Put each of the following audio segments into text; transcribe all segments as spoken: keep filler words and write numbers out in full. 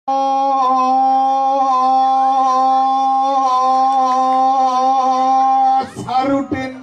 Sarudin.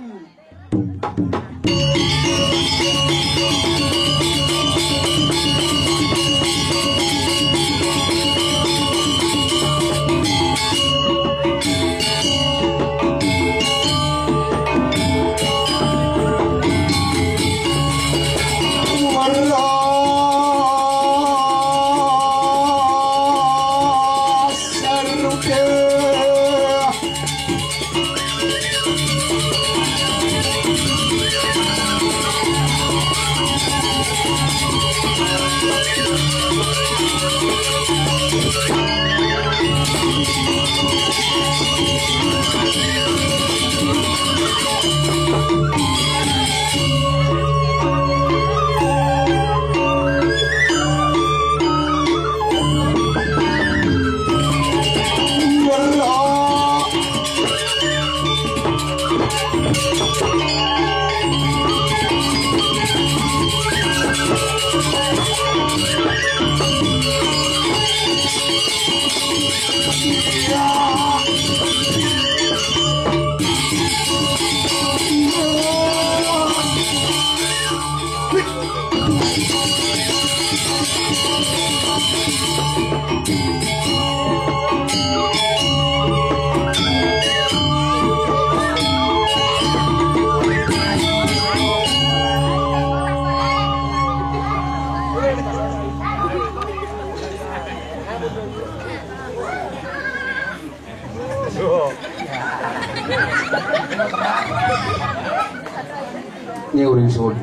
Ini orang Saudi.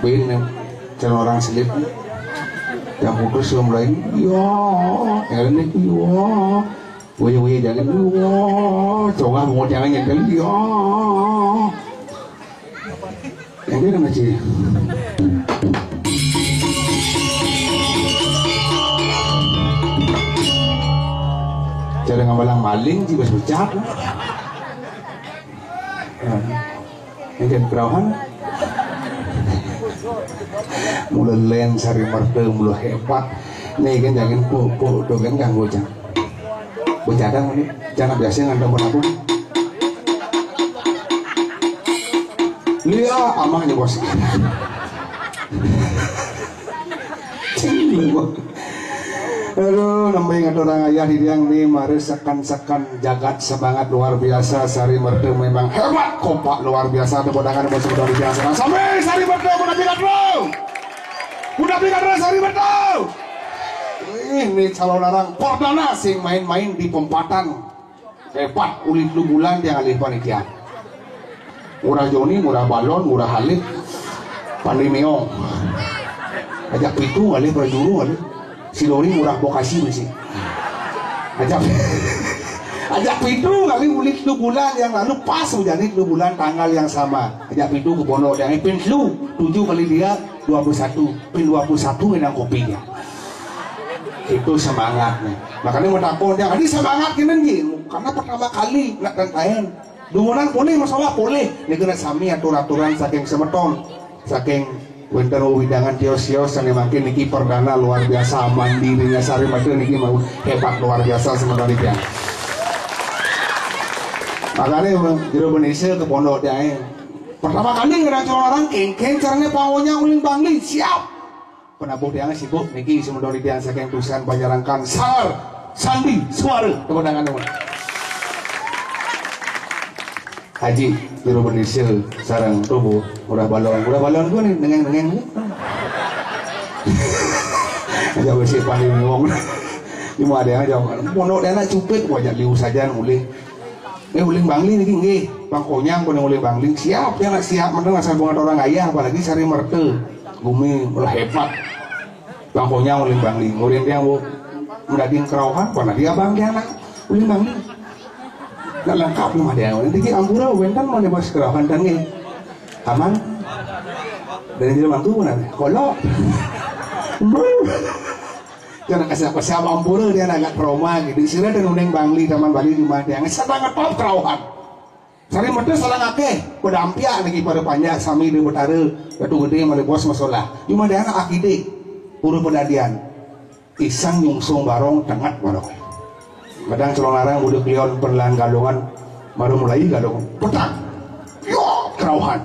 Bin, calon orang selip. Yang putus yang lain, ya, enak, ya. Wih, wih, jangan, ya. Coba mau jangan nyentil, ya. Yang dia nama cik. Cara ngamalang maling, cik, bas becak. Ini kan perawan. Mula len sari merta, mula hebat. Nih kan jangan puk-puk tu kan ganggu cang. Bercadang ni, jangan biasa ngandam pun aku. Lia amahnya bos. Aduh, nembé ngaturang ayah diriang ni mari sekan-sekan jagat semangat luar biasa. Sari Merta memang hebat, kompak luar biasa. Tepuk tangan buat saudara diriang sama. Sampai Sari Merta, Bunda Pikat Bro. Bunda Pikat Bro, Sari Merta. Ini calon larang perdana sing main-main di pempatan. Hebat, ulit lu bulan dia alih panitia. Murah Joni, murah balon, murah halid, pandai meong. Ajak pitu ngalih prajuru ngalih. Si Lori murah bokasi bisi. Ajak ajak pitu ngalih ulit lu bulan yang lalu pas menjadi lu bulan tanggal yang sama. Ajak pitu ke pondok dia pin lu tujuh kali dia dua puluh satu, pin dua puluh satu minang kopi dia. Itu semangatnya. Makanya mau takon dia, ini semangat gini ji. Karena pertama kali nak dan lain. Dumunan boleh masalah boleh. Ini kena sami aturan-aturan saking semeton, saking wénten wewidangan tios-tios sané mangkin niki perdana luar biasa mandirinya Sari Merta niki mau hebat luar biasa semeton niki. Makanya jero Indonesia ke pondok dia. Pertama kali ngena orang kengkeng caranya pangonyang uling bangli siap. Penabuh tiang sibuk niki semeton tiang saking tusan Pajarangkan Sar Sandi Suara. Tepuk tangan dulu. Haji, juru Indonesia sareng tubuh murah balon, murah balon gua nih nengeng nengeng. Aja besi paling ngomong. Cuma ada yang jawab, pondok dia anak cupit, wajah liu saja mulih. Eh, uling bangli niki nggih. Bang Konyang pun uling bangli. Siap ya nak siap menang asal bunga orang ayah apalagi Sari Merta. Gumi ulah hebat. Bang Konyang uling bangli. Uling dia mau mendaging kerauhan pernah dia bang dia nak uling bangli. Nak lengkap rumah dia. Nanti di Ampura wénten mana bos kerauhan dan nggih. Aman. Dan dia mantu pun ada. Kolok. Jangan kasih apa siapa Ampura dia agak trauma gitu. Sira dan uning bangli taman Bali di rumah dia. Sedang ngetop kerauhan. Sari Merta salah ngakeh, pada ampiak lagi pada panjak sami di Betara, Datu Gede malih bos masalah. Cuma dia anak akidik, pura pendadian. Isan nyungsung barong, tengat barong. Kadang Calonarang budak lion penelan galungan, baru mulai galungan. Petang. Yo, kerauhan.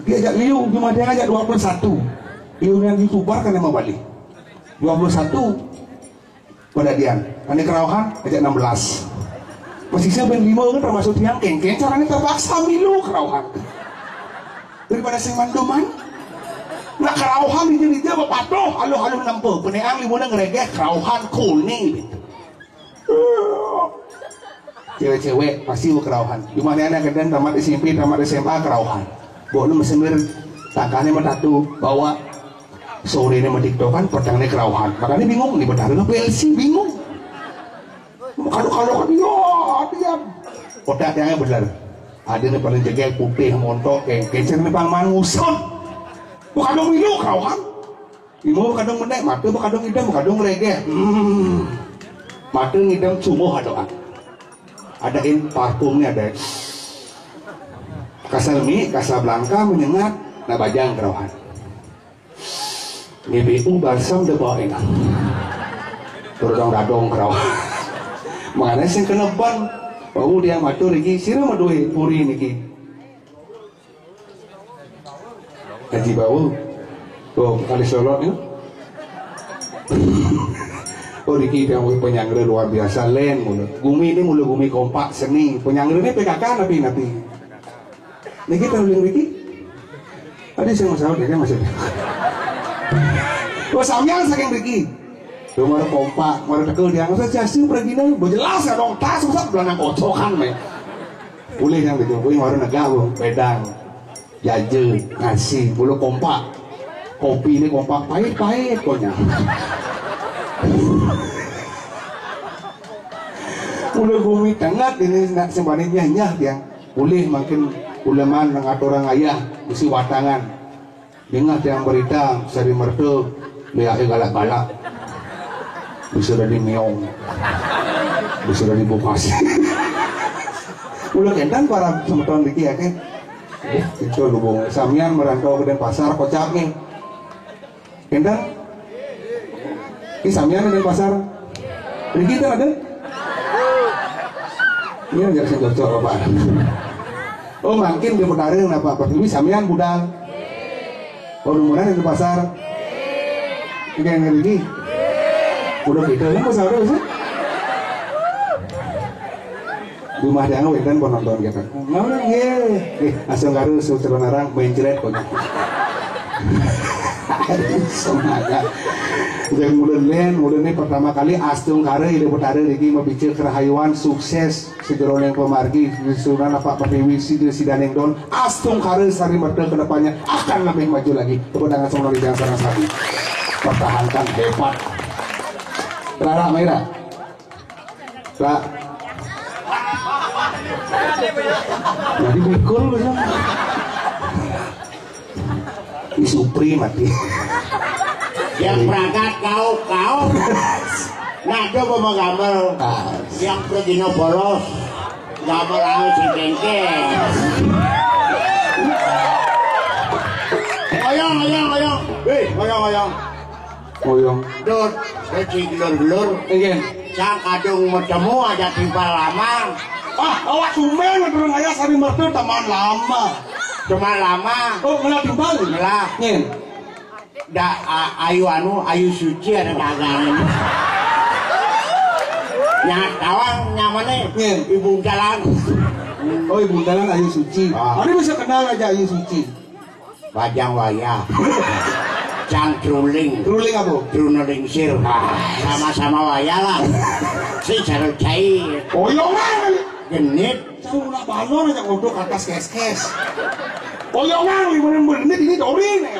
Diajak liu, cuma dia ajak dua puluh satu. Liu yang YouTuber kan nama balik. Dua puluh satu. Pada dia, ane kerauhan, ajak enam belas. Masih siapa yang lima kan termasuk tiang kengkeng, caranya terpaksa milu kerauhan. Daripada sing mandoman. Nak kerauhan di dia bapatuh, aluh-aluh nempe. Peneang limuna ngeregeh kerauhan kuning gitu. Cewek-cewek pasti kerauhan. Cuma anak-anak kadang tamat S M P, tamat S M A kerauhan. Bawa lu mesemir, tangkahnya matatu, bawa sore ini matiktokan, petangnya kerauhan. Makanya bingung, nih petang apa L C, bingung. Kalau kalau kan yo, dia. Kotak yang benar. Ada nih paling jegel putih montok, kayak kecer nih pang manguson. Bukan dong milu kerauhan. Imo kadang menek, mata kadang idem, kadang regeh. Hmm. Mata ngidem sungguh ada. Adain parfumnya ada. Kasar mi, kasar belangka menyengat, nah bajang kerauhan. G B U balsam de bawa enak. Terdong-dadong kerauhan. Mengenai sing kena ban, bau dia matur lagi, sira madue puri niki. Haji Bawu. Tuh, kali Solok nih. Oh, Riki yang penyangga luar biasa, Len, mulu. Gumi ini mulu gumi kompak, seni. Penyangga ini P K K, tapi, tapi. Niki tahu yang Riki? Tadi saya masalah dia kan maksudnya. Oh, sampean saking Riki. Lu mau kompak, mau tekel dia. Masa jasi pergi nih, mau jelas ya dong, tas, masa belakang kocokan, men. Boleh yang gitu, gue mau negak, Bu. Bedang. Jaje, nasi, bulu kompak. Kopi ini kompak, pahit-pahit konya. Bulu gumi tengat ini nak sembani nyah-nyah dia. Boleh makin uleman ngatur orang ayah, bisi watangan. Dengar tiang berita, sari merta, lihat galak-galak. Bisa dari Meong. Bisa dari Bukasi. Ulah kentan para semeton diki ya, kan? Itu lubung. Samian merantau ke Denpasar, kocak nih. Kentan? Ini samian ke Denpasar. Ini kita ada? Ini aja saya cocok apa? Oh, makin di Betara, kenapa? Pak Dwi, samian budal. Oh, umuran di pasar. Ini yang lagi. Udah gitu, kan pasar terus, ya? Rumah dia ngawet dan penonton kita. Ngawet, ye. Eh, asal harus sutra narang main jeret kok. Semangat. Dan mulai len, mulai ini pertama kali astungkara ida Betara niki mabicara kerahayuan, sukses sejeroning pamargi, sunan apa pertiwi sida sidaning don, astungkara sari merta ke depannya akan lebih maju lagi. Tepuk tangan semua dari jangan salah satu. Pertahankan, hebat. Rara Maira. Ra. Jadi mikul, ya. Di Supri mati. Yang berangkat kau, kau. Nado mau gamel. Ah. Yang pergi no bolos. Gamel, ah, si kengkeng. Oyong, oyong, oyong. Eh, oyong, oyong. Oyong. Dur, reci gelur-gelur. Iya. Sang kadung metemu ada timpal lama. Ah, awak sumbeng turun ayah sari mertu teman lama. Teman lama. Oh, ngelah timpal? Ngelah. Nyen. Da, a-, ayu anu, ayu suci ada dagangan. Nya tawang nyamane. Nyen. Ibu jalan. Oh, ibu jalan ayu suci. Ah. Mana bisa kenal aja ayu suci? Bajang wayah. Cang truling. Truling apa? Truna lingsir. Ah. Sama-sama wayah lah. Si jaru cair. Oyongan. Genit. Cang ulah balon aja ngodok atas kes-kes. Oyongan lima menit ini dori nih.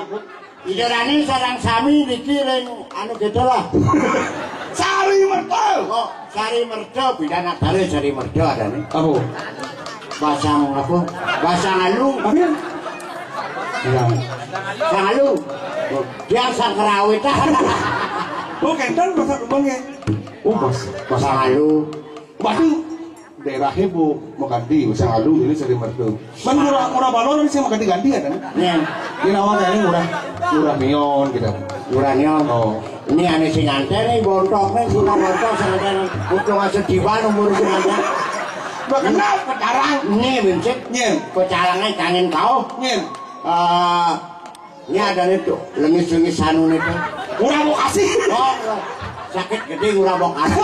Ijarani sarang sami niki ring anu gitu lah. Sari merta. Oh, sari merta, beda nak tare sari merta ada nih. Apa? Basang apa? Basang alu. Apa ya? Ya. Sang alu. Dia sang kerawit. Oh, kenten bahasa kembangnya. Oh, bas, basang alu. Waduh. Daerahnya bu mengganti, basang alu ini sari merta. Man murah, murah balon ini saya mengganti-ganti ya kan? Iya. Ini nama saya murah, murah neon gitu. Murah neon. Oh. Ini ane sing nganten, ini bontok nih, sudah bontok sing nganten. Udah masuk diwan umur sing nganten. Mbok kenal pecarang. Ini bencet. Nyen. Pecarangan kangen kau. Nyen. Eh, ini ada nih tuh, lengis-lengis anu nih tuh. Ora mau kasih. Oh, sakit gede ora mau kasih.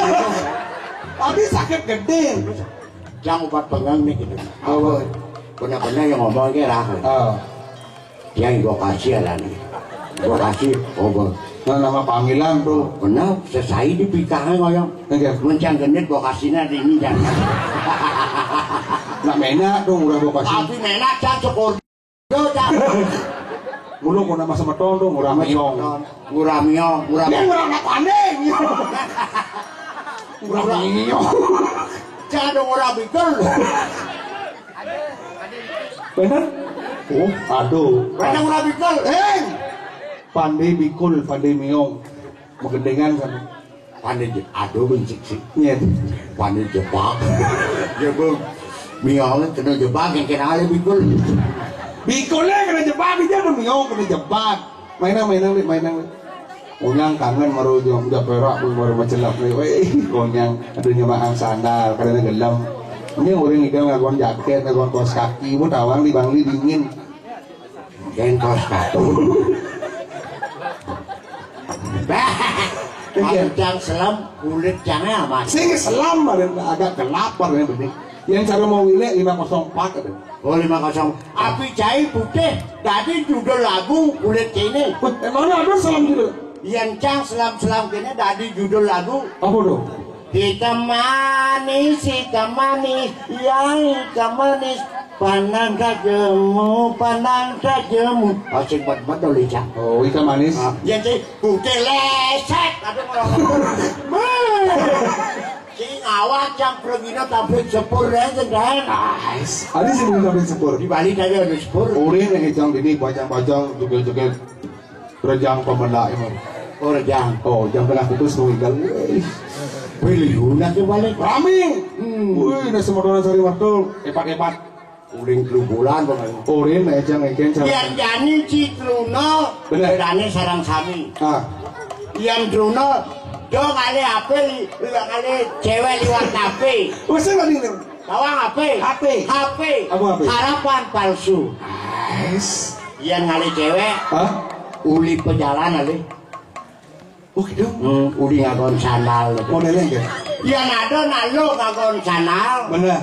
Tapi sakit gede. Yang obat pengang nih gitu. Apa? Benar-benar yang ngomong ki ra. Oh. Yang gua kasih ya nih. Gua kasih obat. Nah, nama panggilan tuh. Benar, sesai di pikahnya ngoyong. Enggak. Mencang genit gua kasihnya di ini jangan. Nak menak dong udah gua kasih. Tapi menak kan syukur. Yo, Cak. Mulu kok nama semeton tuh, murah miong. Murah miong, murah. Dia murah nak pandai. Murah miong. Jangan dong murah bikul. Bener? Oh, aduh. Bener murah bikul. Hei. Pandai bikul, pandai miong. Magendengan kan. Pandai je-, aduh, bencik sih. Nyen. Pandai jebak. Ya, Bang. Miong kena jebak yang kena ale bikul. Bikulnya kena jebak, dia pun miong kena jebak. Mainan, mainan, Lik, mainan, Lik. Konyang kangen maru jong, udah perak pun baru macelap nih. Weh, konyang. Aduh, nyemak ang sandal, karena gelem. Ini orang ida ngagon jaket, ngagon kaos kaki, mau tawang di Bangli dingin. Yang kaos kaki. Bah, iya. Kalau cang selam, kulit cangnya aman. Sing selam, ada agak gelap, ada yang bening. Yang cara mau wilik lima kosong empat ada. Oh, lima kosong. Api cai putih, tadi judul lagu kulit cai ini. Wah, emangnya ada selam gitu? Yang cang selam-selam kene tadi judul lagu. Apa tuh? Hitam manis, hitam manis, yang hitam manis, pandang tak jemu, pandang tak jemu. Oh, sing bet-bet dulu, Cang. Oh, hitam manis. Ah, ya, sih, putih leset. Aduh, kalau ngomong. Sing awak, Cang, pergina tablet sepur aja, Dan. Nice. Ada sih, tablet sepur. Di Bali tadi ada sepur. Urin yang hijau ini, bajang-bajang, joget-joget. Rejang pemendak emang. Oh, rejang. Oh, jam tengah putus mau igal. Wih. Wih, liuna ke balik. Rame. Hmm. Wih, nasi motoran sari waktu. Epat-epat. Uling kelubulan, Bang. Urin, ejang, eken, cara. Yang jani Citruna, bener. Bedane sarang sami. Ah. Yang Truna, do ngalih ape, li-, ngalih cewek liwat H P. Wes, nggak ini. Tawang ape? H P. H P. Apa H P? Harapan palsu. Nice. Yang ngalih cewek, hah? Uli pejalan, alih. Oh, gitu? Hmm, uli ngagon sandal. Modelnya gitu? Yang ada nak lo ngagon sandal. Bener.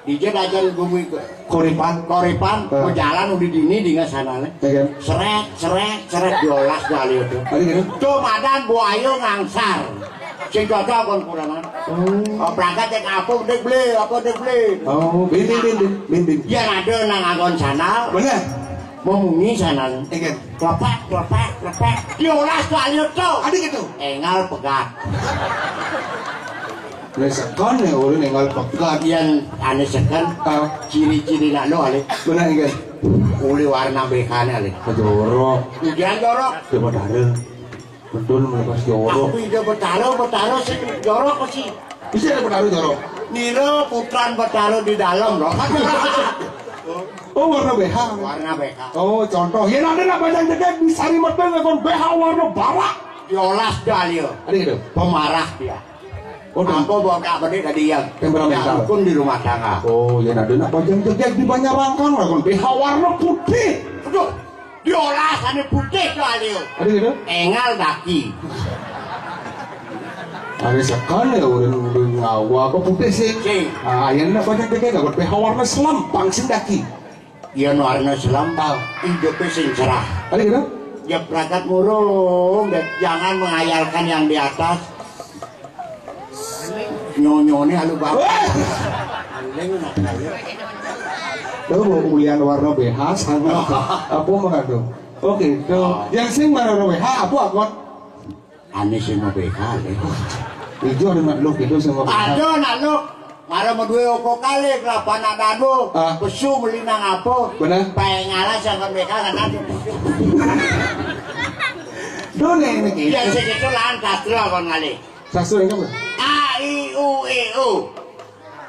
Dije dajan gumi ke koripan. Koripan, ah. Pejalan uli dini dengan sandalnya. Iya, kan? Seret, seret, seret, diolas dah alih itu. Tadi gitu? Tuh madan buaya ngangsar. Sing cocok kon kurangan. Oh. Oh, berangkat cek apa, dek beli, apa, dek beli. Oh, bin, bin, bin, bin, bin, bin. Yang ada nang agon sandal. Bener. Memungi sandal. Iya, kan? Klepak, klepak, klepak. Diolas tuh alih tuh. Tadi gitu? Engal pegat. Nek sekon ya, orang engal pegat. Yang aneh sekon, ah, ciri-ciri nak lo alih. Bener, iya. Uli warna B K-nya alih. Jorok. Hujan jorok. Coba darah. Betul, melepas jorok. Aku ide Betara, Betara sing jorok sih. Bisa ada Betara jorok? Nira putran Betara di dalam, loh. Oh, warna B H. Warna B H. Oh, contoh. Ya, nanti nak panjang jegeg di sari medeng, kon B H warna barak. Diolas dah dia. Ada gitu? Pemarah dia. Oh, apa bawa kak bedik tadi yang temperamental. Rukun di rumah tangga. Oh, ya, nanti nak panjang jegeg di banyak rangkang, lah, kon B H warna putih. Aduh. Diolas ane putih to alih. Ada gitu? Engal daki. Ada sekali ya, orang, orang ngawa apa putih sih? Sing. Ah, yang nak banyak dikit, dapat B H warna selam, pangsin daki. Iya, no warna selam. Tahu. Hidupnya sing cerah. Ada gitu? Ya, berangkat murung, dan jangan menghayalkan yang di atas. Nyonyone alu banget. Wah! Eling nak kaya. Lo mau ulian warna B H sama apa mengandung? Oke, tuh. Oh. Yang sing warna B H apa, Akon? Ane sing mau B H, ya. Ijo ada mak lu, itu sing mau B H. Ada nak lu. Mara mau duwe oko kali, kelapa nak dadu. Ah. Pesu beli nang apa? Bener. Pengalas yang kon B H kan ada. Done ini gitu. Ya, segitu lantas, lo, Akon, ngalih. Sastra ini apa? A, I, U, E, O.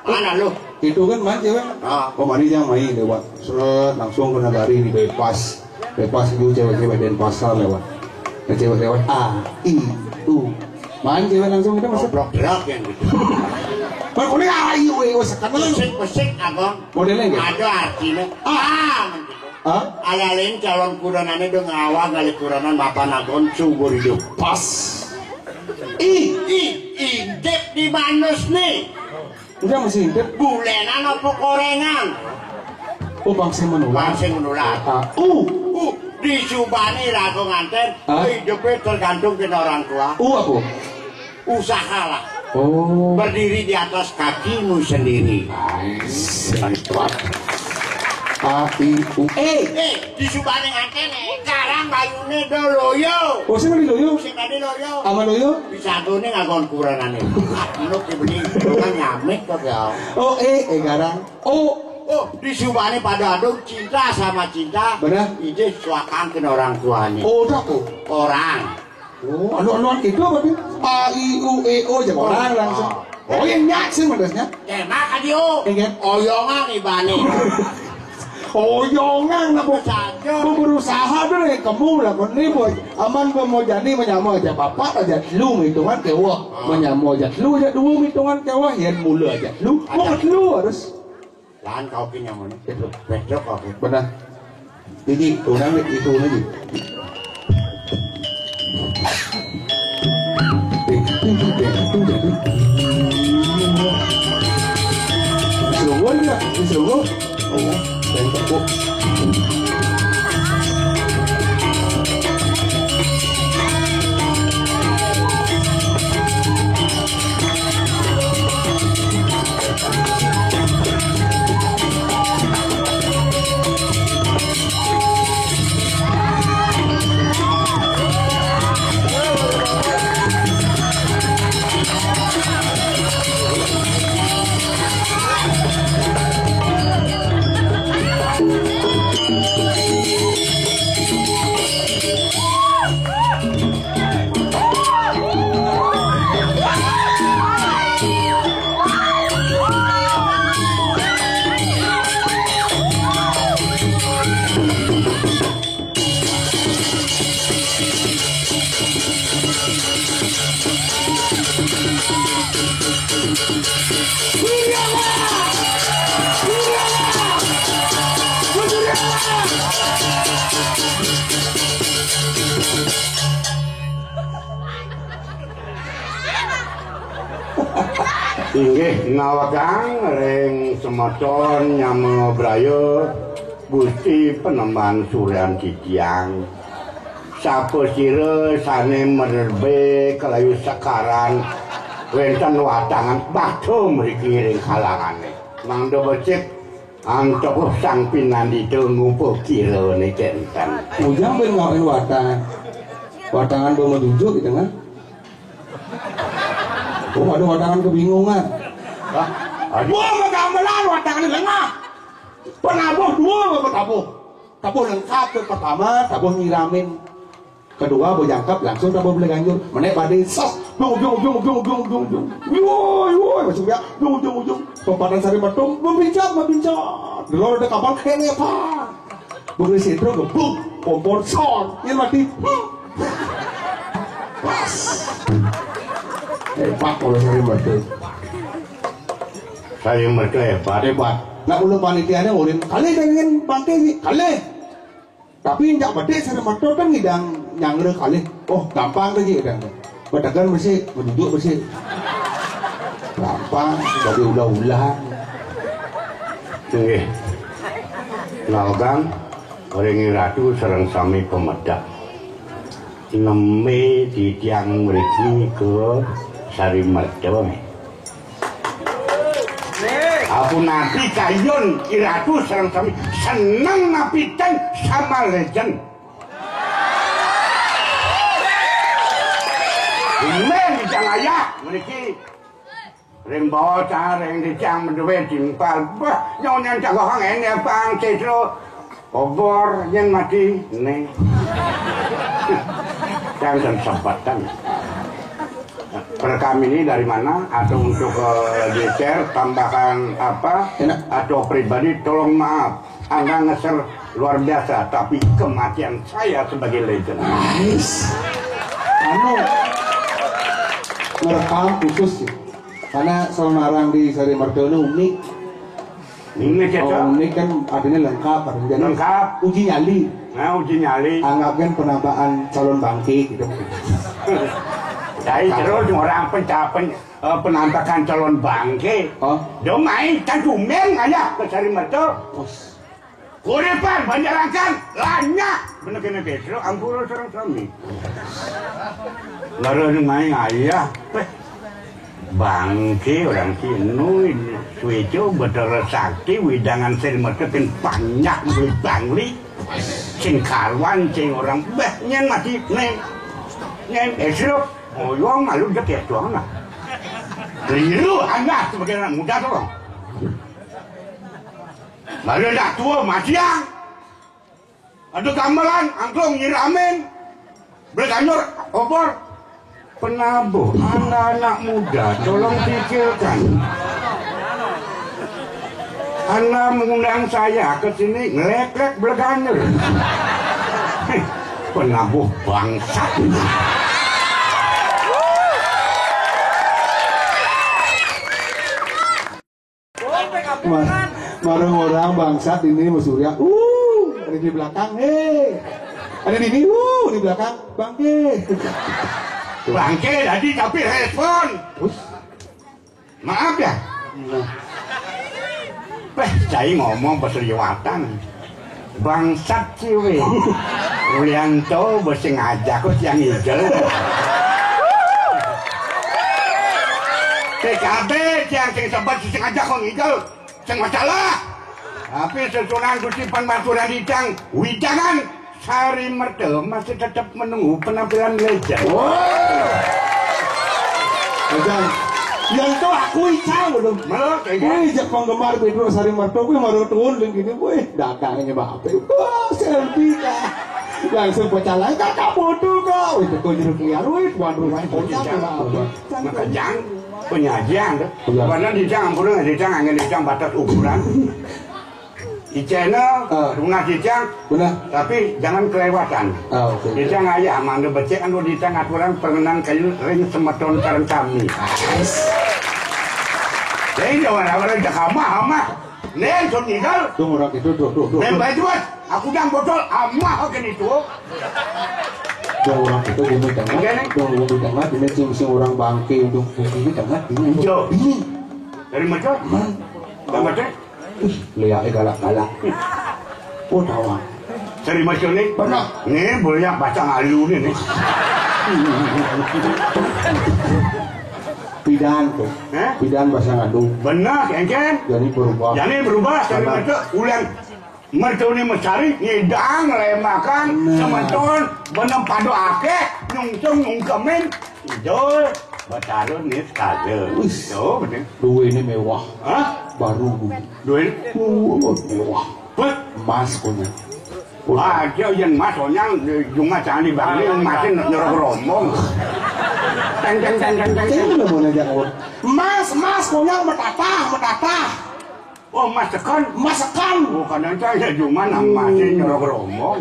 Mana lu? Itu kan main cewek. Ah. Kemarin yang main lewat. Seret, langsung ke nagari di bypass. Bypass itu cewek-cewek Denpasar lewat. Kecewa lewat A, I, U. Mana cewek langsung itu masuk? Goblok berat yang gitu. Kalau kuning A, I, U, E, O, sekarang. Musik, musik, Agong. Modelnya gitu? Ada artinya. Ah, gitu. Ah? Ala lain calon kuranane do ngawag kali kuranan mapan Agong subur hidup. Pas. I. I, intip di manus nih. Udah masih intip. Bulenan apa korengan? Oh, bangsa menular. Bangsa menular. Ah, U. U, disubani raga nganten. Ah? Hidupnya tergantung kena orang tua. U apa? Usahalah. Oh. Berdiri di atas kakimu sendiri. Nice. A, I, U, E. Eh, disubani nganten, eh. Sekarang bayune do loyo. Oh, sing tadi loyo? Sing tadi loyo. Ama loyo? Bisa tuh nih ngagon kuranane. Lu dibeli, lu kan nyamik kok ya. Oh, E, E garang. Oh, oh, disubani pada adung cinta sama cinta. Benar. Ije suakan kena orang tuanya. Oh, udah tuh. Orang. Oh, anu-anuan gitu apa tuh? A, I, U, E, O, aja orang langsung. Oh, yang nyak sih maksudnya. Enak aja, oh. Iya. Oyongan ibane. Oyongan apa? Saja. Mau berusaha dulu ya, kamu lah, kon ini boy. Aman, mau jadi menyama aja bapak aja lu hitungan ke wah. Menyama aja lu aja dua hitungan ke wah, ya mula aja. Lu, mau lu harus. Lahan kau ke nyaman. Itu. Besok kau ke. Benar. Jadi, orang itu lagi. Sungguh enggak? Sungguh? Oh, yang tepuk. Inggih ngawegang ring semeton nyama braya Gusti Panembahan Suryan Titiang. Sapa sira sane merbe kalayu sekaran wenten watangan batu mriki ring kalangane. Mangda becik antuk sang pinandita ngupa kirane kenten. Ujang ben ngawain watangan. Watangan bo madujuk di tengah. Oh, ada watangan kebingungan. Hah? Aduh. Wah, gamelan watangan di tengah. Penabuh dua, penabuh. Tabuh lengkap tu pertama, tabuh nyiramin. Kedua, bejangkep langsung tabuh beli ganjur. Menek badai, sos. Ujung, ujung, ujung, ujung, ujung, ujung, ujung. Yoi, yoi, masuk dia. Ujung, ujung, ujung. Pempatan sari betung, membincang, membincang. Dulu ada kapal, kayak apa? Bukti sentro, gebuk. Kompor, sor. Ini mati. Hmm. Pas. Hebat kalau sari betung. Sari betung hebat. Hebat. Nak mula panitianya ulin. Kali dengan pantai ni, kali. Tapi nyak bedik sare metu kan ngidang nyangre kalih. Oh, gampang to, Ji, kadang. Betekan besik, beduduk besik. Gampang, dadi ulah-ulah. Nggih. Ngaogang ring Ratu sareng sami pamedek. Nembe titiang mriki ka Sari Merta. Apunati kayun Iratu sareng sami seneng napi ten sama legend. Ini di Jangaya mriki ring bawah ring di jang menduwe timpal. Bah, nyonya jagohang ini Bang Cetro. Obor yang mati nih. Jangan sempatan. Rekam ini dari mana? Atau untuk eh, di-share, tambahkan apa? Enak. Atau pribadi, tolong maaf. Anda ngeser Luar biasa, tapi kematian saya sebagai legend. Ais. Anu, ngerekam khusus sih. Karena saunarang di Sari Merto ini unik. Ini Oh, kita unik kan artinya lengkap, artinya jadi Lengkap. Uji nyali. Nah, uji nyali. Anggapkan penambahan calon bangke gitu. Jadi terus orang pencapen eh, penampakan calon bangke. Oh. Dong main kan tumben aja ke Sari Merto. Kuripan, banjarangkan, lanya. Bener kena Petro, ampura sareng sami. Baru main ayah. Eh, bangke orang kinu, sueco, Betara Sakti, widangan sing metekin panjak, duit bangli. Sing karuan, sing orang, bah, nyen mati, neng. Nyen, esok, oyong, malu dek ya, tuang lah. Keliru, anda sebagai anak muda, tolong. Lalu dah tua matiang. Ada gamelan, angklung nyiramin. Beli ganyur, obor. Penabuh, anda anak muda, tolong pikirkan. Anda mengundang saya ke sini, ngelek-lek beli ganyur. Heh, penabuh bangsat. Mar-, marang orang bangsat ini Mas Surya. Uh, ada di belakang, eh. Ada di ini, uh, di belakang. Bangke. Bangke tadi tapi respon. Terus? Maaf ya. Nah. Weh, saya ngomong pas liwatan. Bangsat sih weh. Ulianto bos sing ngajak kok yang ngigel. P K B yang sing sebut sing ngajak kok ngigel. Sing masalah. Tapi sesunan Gusti Panbaturan Idang widangan Sari Merta masih tetap menunggu penampilan legend. Wah. Legend. Yang itu aku icau loh. Malah kayak gitu. Wih, jak penggemar Pedro Sari Merta, wih, baru turun dan gini, wih, datangnya Mbak Ape. Wah, selfie kah? Langsung pecalang, kakak foto kau. Itu kau jeruk liar, wih, tuan rumah konyol lah. Makanya penyajian tuh. Iya. Padahal di jang ampun, di jang angin, di jang batas ukuran. Icena, Ah. Lunas icang, Benar. Tapi jangan kelewatan. Ah, oke. Icang ayah, mangga becek anu di tengah aturan perkenan kayu ring semeton kareng kami. Jadi jangan awal aja kamah, amah. Nen, sun idal. Tuh orang itu, tuh, tuh, tuh. Nen tuh. Baju, aku jang botol, amah, oke itu. Tuh orang itu bumi tengah. Oke, nih. Tuh bumi tengah, ini sing, sing orang bangke, untuk bumi tengah, ini. Yo. Ini. Dari mana? Hmm. Dari mana? Ih, liake galak-galak. Oh, tawang. Seri Mas Joni? Pernah. Nih, boleh baca ngalu nih, nih. Pidan tuh. Hah? Pidan bahasa ngadu. Benar, kengken. Jadi berubah. Jadi berubah, seri Mas Joni. Ulang. Mertuni mesari, ngidang, lemakan, Nah. Semeton, benem pado akeh, nyungsung nyungkemin, idol, batarun nih sekali. Wis. Tuh, bener. Duwe ini mewah. Hah? Baru duwe. Duwe ini? Wah, mewah. Hah? Emas punya. Wah, dia yang emas, soalnya di rumah jangan dibangin, emasnya nyorok rombong. Teng, teng, teng, teng, teng. Saya itu udah mau ngajak ngomong. Emas, emas, punya metatah, metatah. Oh, masekan? Masekan. Oh, kadang saya cuma nang masih nyorok rombong.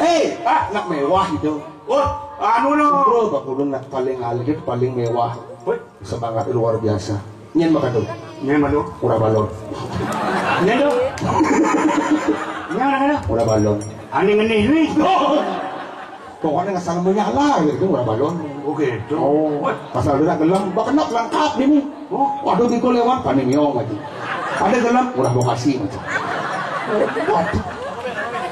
Eh, Ah. Anak mewah itu. Oh, anu no. Bro, Pak Ulun nak paling alit, paling mewah. Woi. Semangat luar biasa. Nyen makan tuh. Nyen makan tuh. Murah balon. Nyen tuh. Nyen makan tuh. Murah balon. Aneh ngenih duit. Pokoknya nggak salah menyala gitu, murah balon. Oh, gitu. Oh, Wah. Pasal udah gelem, bakenap lengkap ini. Oh. Waduh, minggu lewat, panik miong aja. Ada gelem, udah lokasi aja. Waduh.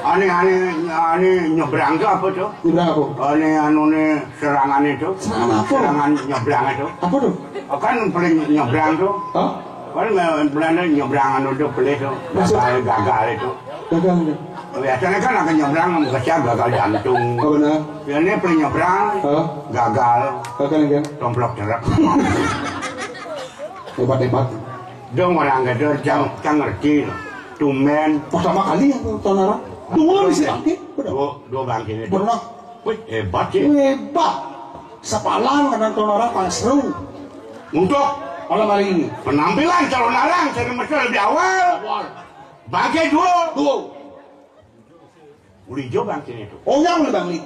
Aneh, aneh, aneh nyebrang tuh apa tuh? Nyebrang apa? Aneh, anu nih, serangan itu. Serangan apa? Serangan nyebrang itu. Apa tuh? Oh, kan paling nyebrang tuh. Hah? Kan me-, Belanda nyebrang anu tuh, pelih tuh. Maksud? Gagal, gagal itu. Gagal itu. Biasanya kan akan nyebrang, kesian gagal jantung. Oh, benar. Ya, ini paling nyebrang, Hah? Gagal. Gagal, ya? Tomplok truk. Hebat-hebat. Dong orang gedor, jang, jang ngerti loh. Tumben. Pertama kali yang tonton orang. Dua bisa angkit. Benar. Dua, dua bangkit itu. Benar. Wih, hebat sih. Hebat. Sepalang kadang tonton orang paling seru. Untuk Malam hari ini. Penampilan calon arang sering mesti lebih awal. Awal. Bangke dua. Dua. Uli jo bangke itu. Oh, yang uli bangli.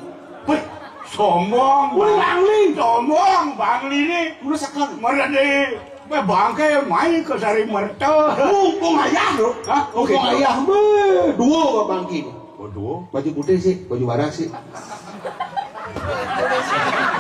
Wih, sombong. Uli bangli. Sombong bangli ini. Udah sekarang. Merade. Bangke main ke sari merta. Mumpung ayah, Bro. Hah? Oke. Mumpung ayah, be, dua bangke ini. Oh, dua. Baju putih sih, baju barak sih.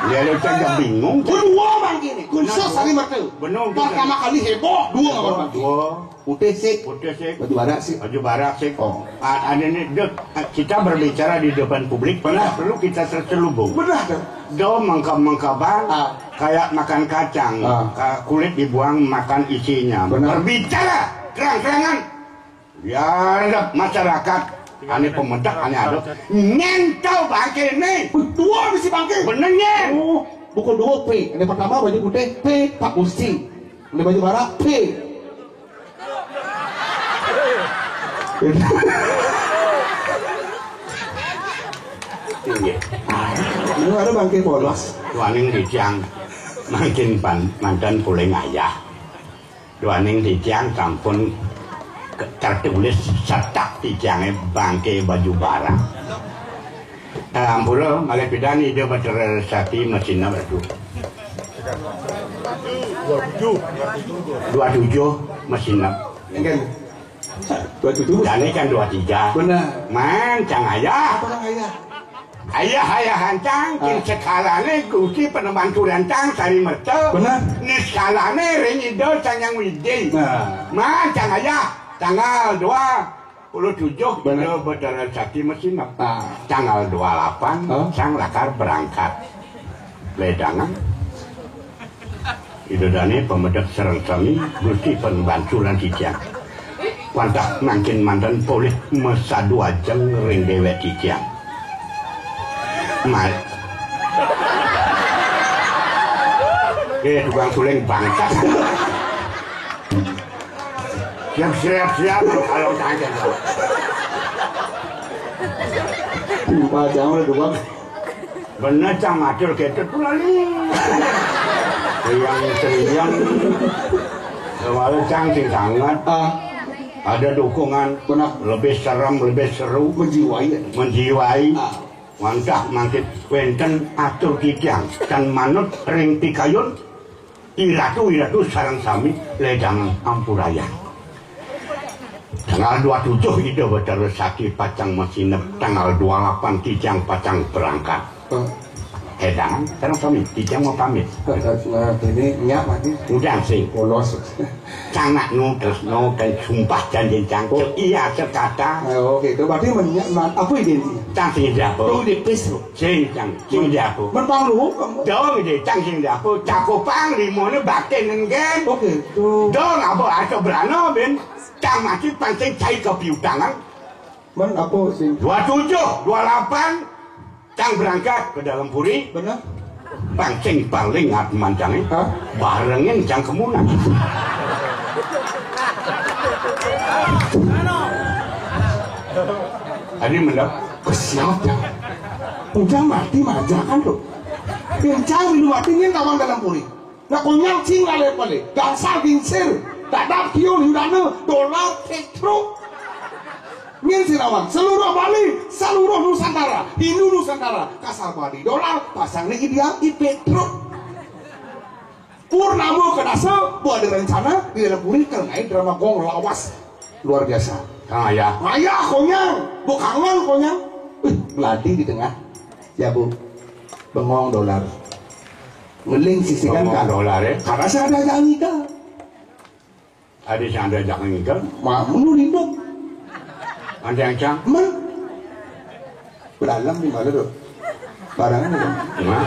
Ya, lu kan bingung. Kun dua bangke ini. Kun sos hari mertu. Benar, benar. Pertama kali heboh, dua bangke. Dua. Putih sih. Putih sih. Baju barak sih. Baju barak sih. Oh. Ah, ada nih, Dek, kita berbicara di depan publik, pernah perlu kita terselubung. Benar, Dek. Do mengkap-mengkapan, ah, kayak makan kacang, ah, ka-, kulit dibuang, makan isinya. Benar. Berbicara terang-terangan. Biar masyarakat ane pemedek, ane aduh. Nyentau bangke nih. Dua bisi bangke. Bener, Nyen. Oh, bukan dua P. Yang pertama baju putih, P, Pak Gusti. Yang baju barak, P. Iya. Ini ada bangke polos. Waning dijang makin pan-, mantan puling ayah. Duaning titiang sampun ke-, tertulis setak titiange bangke baju barang. Ampura, malih pidan Ida Batara Sakti masineb, Ratu. Dua tujuh masineb. Engken. Dua tujuh. Dane kan dua tiga. Benar. Man, cang ayah. Apa ayah? Ayah-ayahan cang, kin, ah, sekalane Gusti Panembahan Suryan cang sari merta. Benar. Niskalane ring Ida Sang Hyang Widi. Nah. Man, cang ayah, tanggal dua puluh tujuh, benar, Ida Batara Sakti masineb. Ah. Tanggal dua lapan, ah, cang lakar berangkat. Ledangan. Ida dane pamedek sareng sami, Gusti Panembahan Suryan titiang. Wantah mangkin manten polih masadu ajeng ring dewek titiang. Mal-, eh, tukang suling bangkas. Siap, siap, siap. Kalau tanya. Timpal jam udah dua. Bener, cang, matur ketut pula ni. Riang seriang. Soalnya cang sing sangat. Ah. Ada dukungan. Benar. Lebih serem, lebih seru. Menjiwai. Menjiwai. Ah. Wantah mangkin wenten atur titiang tan manut ring pikayun. Iratu, iratu sareng sami ledang ampurayang. Tanggal dua tujuh Ida Batara Sakti pacang masineb, tanggal dua lapan titiang pacang berangkat. Oh. Edangan sareng sami, titiang mau pamit. Eh, eh, ini nyak mati. Udah sih. Polos. Cangak nu terus nu kan sumpah janji cangkuk. Iya sekata. Oh, gitu. Berarti menyak, ma-, apa ini? Cang sing jawab. Tuh di pis, Bro. Sing cang, sing jago. Mentang lu kamu. Dong, ide cang sing jago. Jago pang limone batin nenggen. Oke, tuh. Dong, apa aja berano, Ben? Cang masih pancing cai kepiutangan. Men apa sih? Dua tujuh, dua lapan, cang berangkat ke dalam puri. Benar. Pancing paling ngat mancangnya. Hah? Barengin cang kemunan. Ini mendak. Kesiap ya. Udah mati majakan lo. Pincang minum mati ni tawang dalam puri. Nah, konyang cing lalai pale. Gangsal gingsir. Dadap kiul hindana. Dolar petruk. Ngin sirawan. Seluruh Bali, seluruh Nusantara. Hindu Nusantara. Kasar padi. Dolar, pasang ni dia, i petruk. Purnama kedasa, buat ada rencana di dalam puri, kalau main drama gong lawas. Luar biasa. Kang Ayah. Ayah, konyang. Bu kangen, konyang. Wih, melati di tengah. Ya, Bu. Bengong dolar. Ngeling sisikan. Bengong kan dolar, ya. Karena saya ada janji, kan. Ada yang ada jangan kan? Ma, mulu hidup. Ada yang cang? Men. Beralam di mana tuh? Barangnya tuh. Nah.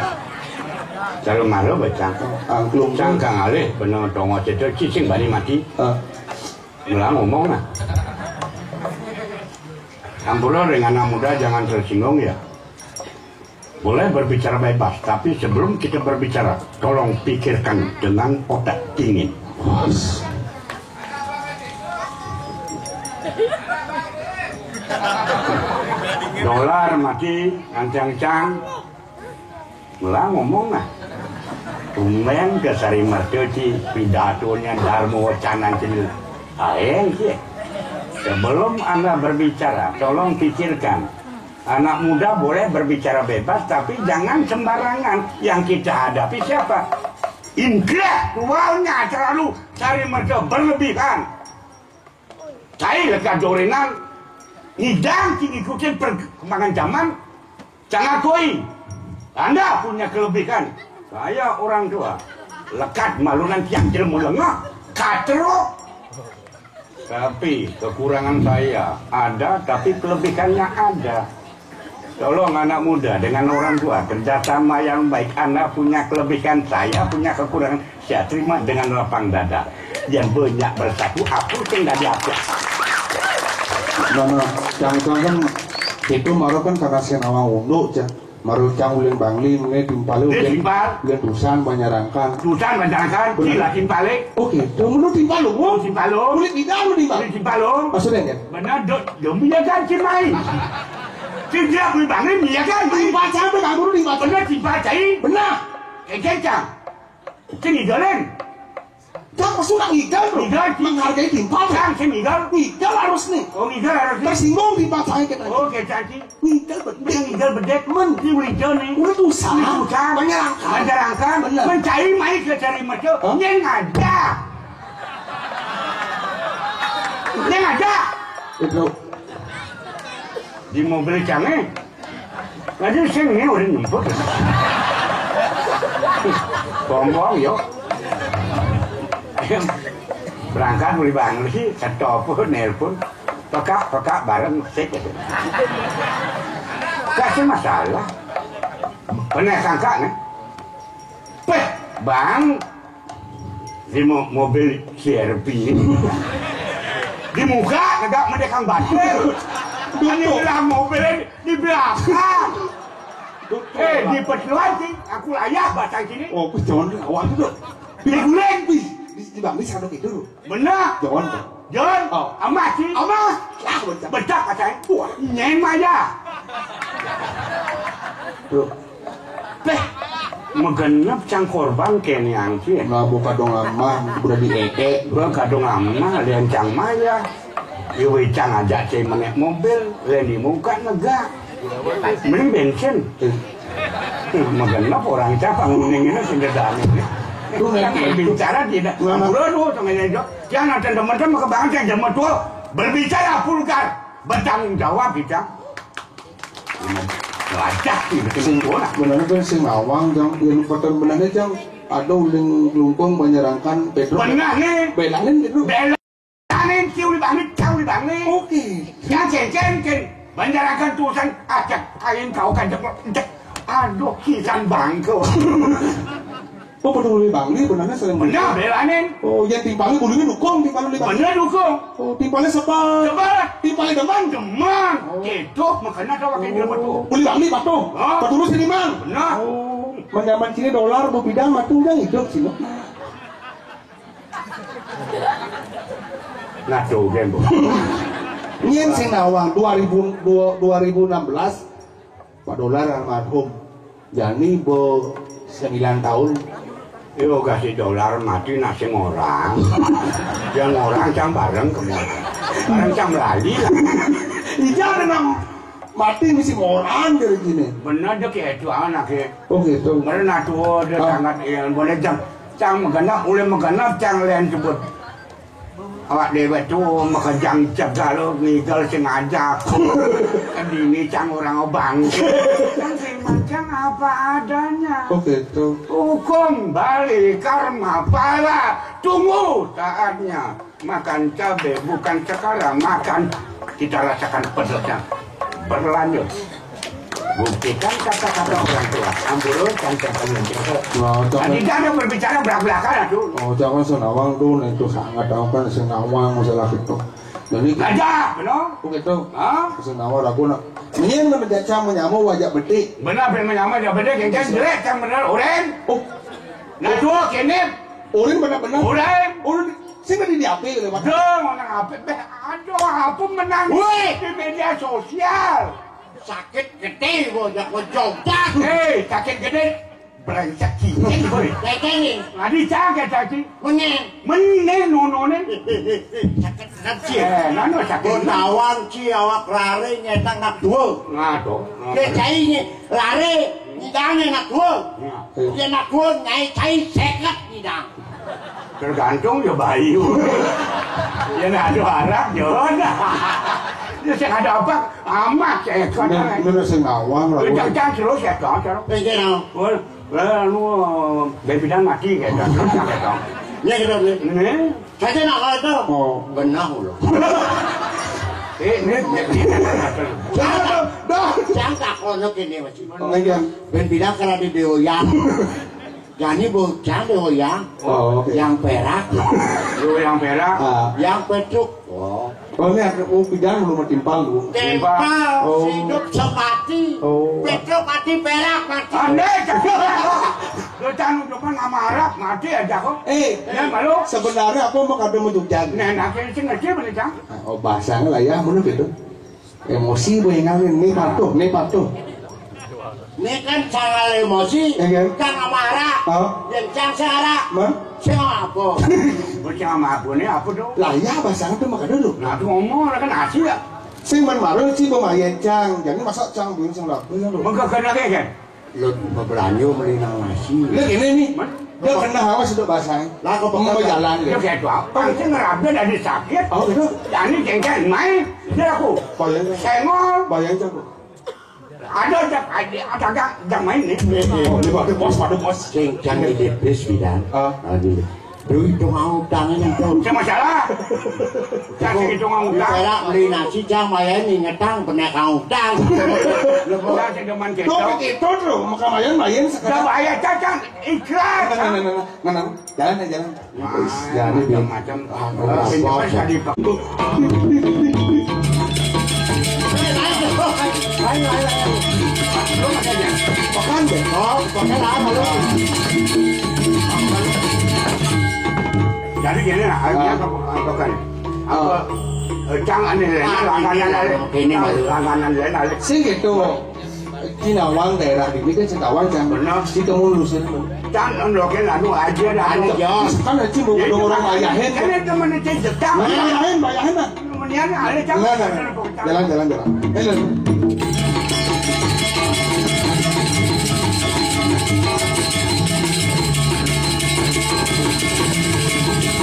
Cara malu bacang. Angklung. Cang kang alih, bener tongo cedek, cicing bani mati. Ah. Mula ngomong, nah. Ampura ring anak muda, jangan tersinggung, ya. Boleh berbicara bebas, tapi sebelum kita berbicara, tolong pikirkan dengan otak dingin. Dolar mati, ancang-ancang. Mula ngomong, nah. Tumben ke Sari Merta ci, pidatonya Dharma Wacana ci. Aeng ci. Sebelum Anda berbicara, tolong pikirkan. Anak muda boleh berbicara bebas, tapi jangan sembarangan. Yang kita hadapi siapa? Inggih, tuanya terlalu Sari Merta berlebihan. Cai lekad dorenan, ngidang ci ngikutin perkembangan zaman, cang akui, Anda punya kelebihan. Saya orang tua, lekad malunan tiang jelema lengah, katero. Tapi kekurangan saya ada, tapi kelebihannya ada. Tolong anak muda dengan orang tua kerjasama yang baik. Anda punya kelebihan, saya punya kekurangan. Saya terima dengan lapang dada. Yang banyak bersatu, aku sing dadi apa? Nah, nah, cang, cang kan itu maro kan karena sing nawang unduk, cang. Maro cang ulin bangli, mene timpal, ulin, timpal, ulin tusan banjarangkan. Tusan banjarangkan, benar. Sila timpale. Oke, cang mulu timpal lu. Timpal lu. Ulin tidak lu timpal. Ulin timpal lu. Maksudnya kan? Benar, dok, demi ya kan cimai. Tidak beli bangli, ya kan? Timpal siapa kamu lu timpal? Benar, timpal cai. Benar. Kejeng, cang. Sini jalan. Cang suka ngidal, bro. Ngidal, Ci. Menghargai timpal. Cang, sing ngidal. Ngidal harus nih. Oh, ngidal harus nih. Tersinggung timpal saya kita. Oh, kecak, Ci. Ngidal bedek. Ngidal bedek. Men. Di Wija nih. Udah tusan. Udah tusan. Banjarangkan. Banjarangkan. Bener. Mencari mai ke cari mereka. Hah? Nyeng aja. Nyeng aja. Itu. Di mobil cang, eh. Lagi sing ni udah nyemput. Bombong yo. Berangkat beli bangli, satu pun nelpon. Pekak, pekak bareng sik gitu. Kasih masalah. Pernah sangka nih. Peh, bang, di mo- mobil C R V ini. Di muka kagak mendekang batur. Ini udah mobilnya di belakang. Eh, di petuan sih, aku layah batang sini. Oh, jangan awal itu. Diguling. Di, di bangli sadok itu. Benar. Jangan. John. Oh. Amah sih. Amah. Lah, bedak. Bedak katanya. Wah, nyeng aja. Tuh. Teh, megenep cang korban kene angki. Lah, buka dong amah, udah diedek. Buka dong amah, lian cang maya. Iwi cang aja cai menek mobil, lian di muka negak. Mending bensin. Eh. Megenep orang cang, kuning ini sing gedane. Tuh, kan bicara tidak. Bro, tuh, temennya, Jo. Jangan ada teman-teman kebangan, jangan tua. Berbicara vulgar, bertanggung jawab kita. Lacak sih, betul. Sing, benernya kan sing nawang, Jang. Yang betul benernya, Jang. Ada uling gelungkung, banjarangkan, Pedro. Benar nih. Belanin gitu. Belanin, si uli bangit, si uli bangit. Oke. Yang cen-cen, cen. Banjarangkan tulisan, acak, kain kau kan, cek, cek. Aduh, kisan bangke. Oh, betul uli bangli, benernya sering. Bener, belanin. Oh, ya timpalnya bulunya dukung, timpal uli bangli. Bener dukung. Oh, timpalnya sebal. Sebal. Timpalnya demen. Demen. Oh. Gitu, makanya ada wakil dia betul. Uli bangli patuh. Oh. Patuh sini, Mang. Bener. Oh, menyaman sini dolar, bu bidang, matu udah hidup sini. Nah, tuh, kan, Bu. Nyen sing nawang dua ribu, dua, dua ribu enam belas, Pak Dolar almarhum. Jani be sembilan tahun. Yo, kasih Dolar mati nasi ngorang. Yang ngorang cang bareng kemana? Bareng cang melali lah. Ija ada nang mati mesti ngorang dari sini. Bener deh, kayak itu anak ya. Oh, gitu. Bener nah tuh, dia sangat, ya, boleh cang. Cang megenap, boleh megenap, cang lain sebut. Awak dewek tu makejang cegal ngigal sengaja. Dini cang orang obang. Cang sing macam apa adanya. Oh, gitu. Hukum balik karma pala. Tunggu saatnya. Makan cabe bukan sekarang, makan kita rasakan pedesnya. Berlanjut. Buktikan kata-kata orang tua. Ampura, cang, cang, cang, cang. Wah, cang. Tadi kan ada berbicara belak-belakan, aduh. Oh, jangan senawang tuh, nah, itu sangat tahu kan senawang masalah itu. Jadi aja, benar? Begitu. Hah? Senawang aku nak. Ini yang namanya cang menyamuk wajah betik. Benar, benar menyamuk wajah betik. Yang kan jelek, cang benar, oren. Oh. Nah, tuh, kene. Oren benar-benar. Oren. Oren. Sing tadi di api lewat. Dong, orang apa? Beh, aduh, apa menang? Woi. Di media sosial. Sakit gede gua, jak gua jomplang. Hei, sakit gede. Brengsek cicing kowe. Cicing iki. Adi cang ya cacing. Meneh. Meneh nonone. Sakit bener, Ci. Eh, nano sakit. Kok nawang, Ci, awak lare nyetang nak dua. Ngato. Dia cai nye lare nyidang nak dua. Dia nak dua nyai cai seket nyidang. Tergantung ya bayu. Ya nak ada harap ya. Ya sing ada apa? Amat ya. Bener, bener sing nawang lah. Udah terus ya, Cang. Pengen nawang. Wah, anu, ben pidan mati, gitu. Terus, gitu. Ya, gitu, gitu. Ini. Saya nak kata. Oh. Benar, ulo. Eh, ini, ini. Dah, dah, dah. Cang tak kono kene, Mas. Oh, iya. Ben pidan karena di Deoyang. Jadi bocah Deoyang. Oh, oke. Yang perak. Lu yang perak. Ah. Yang petruk. Oh. Oh, ini aku, oh, pidan belum timpal, Bu. Timpal, oh. Hidup semati. Oh. Petruk mati, perak mati. Aneh, cakep. Lu cang udah kan nama Arab, mati aja kok. Eh, ya, malu. Sebenarnya apa mau kado menjujang? Nah, nah, kayak sing aja boleh, Cang. Oh, bahasanya lah ya, menurut itu. Emosi, Bu, yang ngawin. Ini patuh, ini patuh. Ini kan sangat emosi, iya, kan? Kan marah. Oh. Yang cang sing arah. Mah? Sing apa? Bocah mabune apa tuh? Lah iya, bahasa itu maka dulu. Nah, itu ngomong lah kan asli ya. Sing men marah sih pemayan cang. Jadi masa cang belum sing laku ya lo. Menggegar lagi kan? Lo berbelanja beli nang nasi. Lo gini nih. Man? Dia kena hawa sudah basah. Lah, kok mau jalan dia? Dia kayak apa? Kan sing ngerabe dari sakit. Oh, gitu. Jadi jengkel main. Dia aku. Bayang. Sengol. Bayang, Cang. Ada, ada, ada, ada, ada main nih. Oh, ini pada bos, pada bos. Sing cang ide bis bidan. Ah. Aduh. Duit itu mau utang ini tuh. Saya masalah. Saya sing itu mau utang. Saya beli nasi, cang, bayar ini ngetang, pernah kau utang. Lu kok. Saya sing demen gitu. Tuh, begitu tuh, maka main, main sekarang. Udah bayar, cang, cang. Ikhlas. Nah, nah, nah, nah, nah, nah. Jalan ya, jalan. Wis, jadi macam-macam. Ah, pinter tadi. Ayo, ayo, ayo. Lu makanya. Pekan deh. Oh, pekan apa lu? Jadi gini lah, ayo, ah, apa, apa kan? Apa, ah, eh, jangan nih, ah, langganan ini, aja. Ini, ah, langganan lain aja. Sing gitu. Di nawang daerah ini kan sing tawang, Cang. Benar. Kita mau lulusin. Cang, nondokin anu aja dah. Anu, ya. Kan aja mau orang bayahin. Ini temen itu jetang. Bayahin, bayahin lah. Kemudian ada Cang. Enggak, enggak, enggak. Jalan, jalan, jalan. Eh, jalan.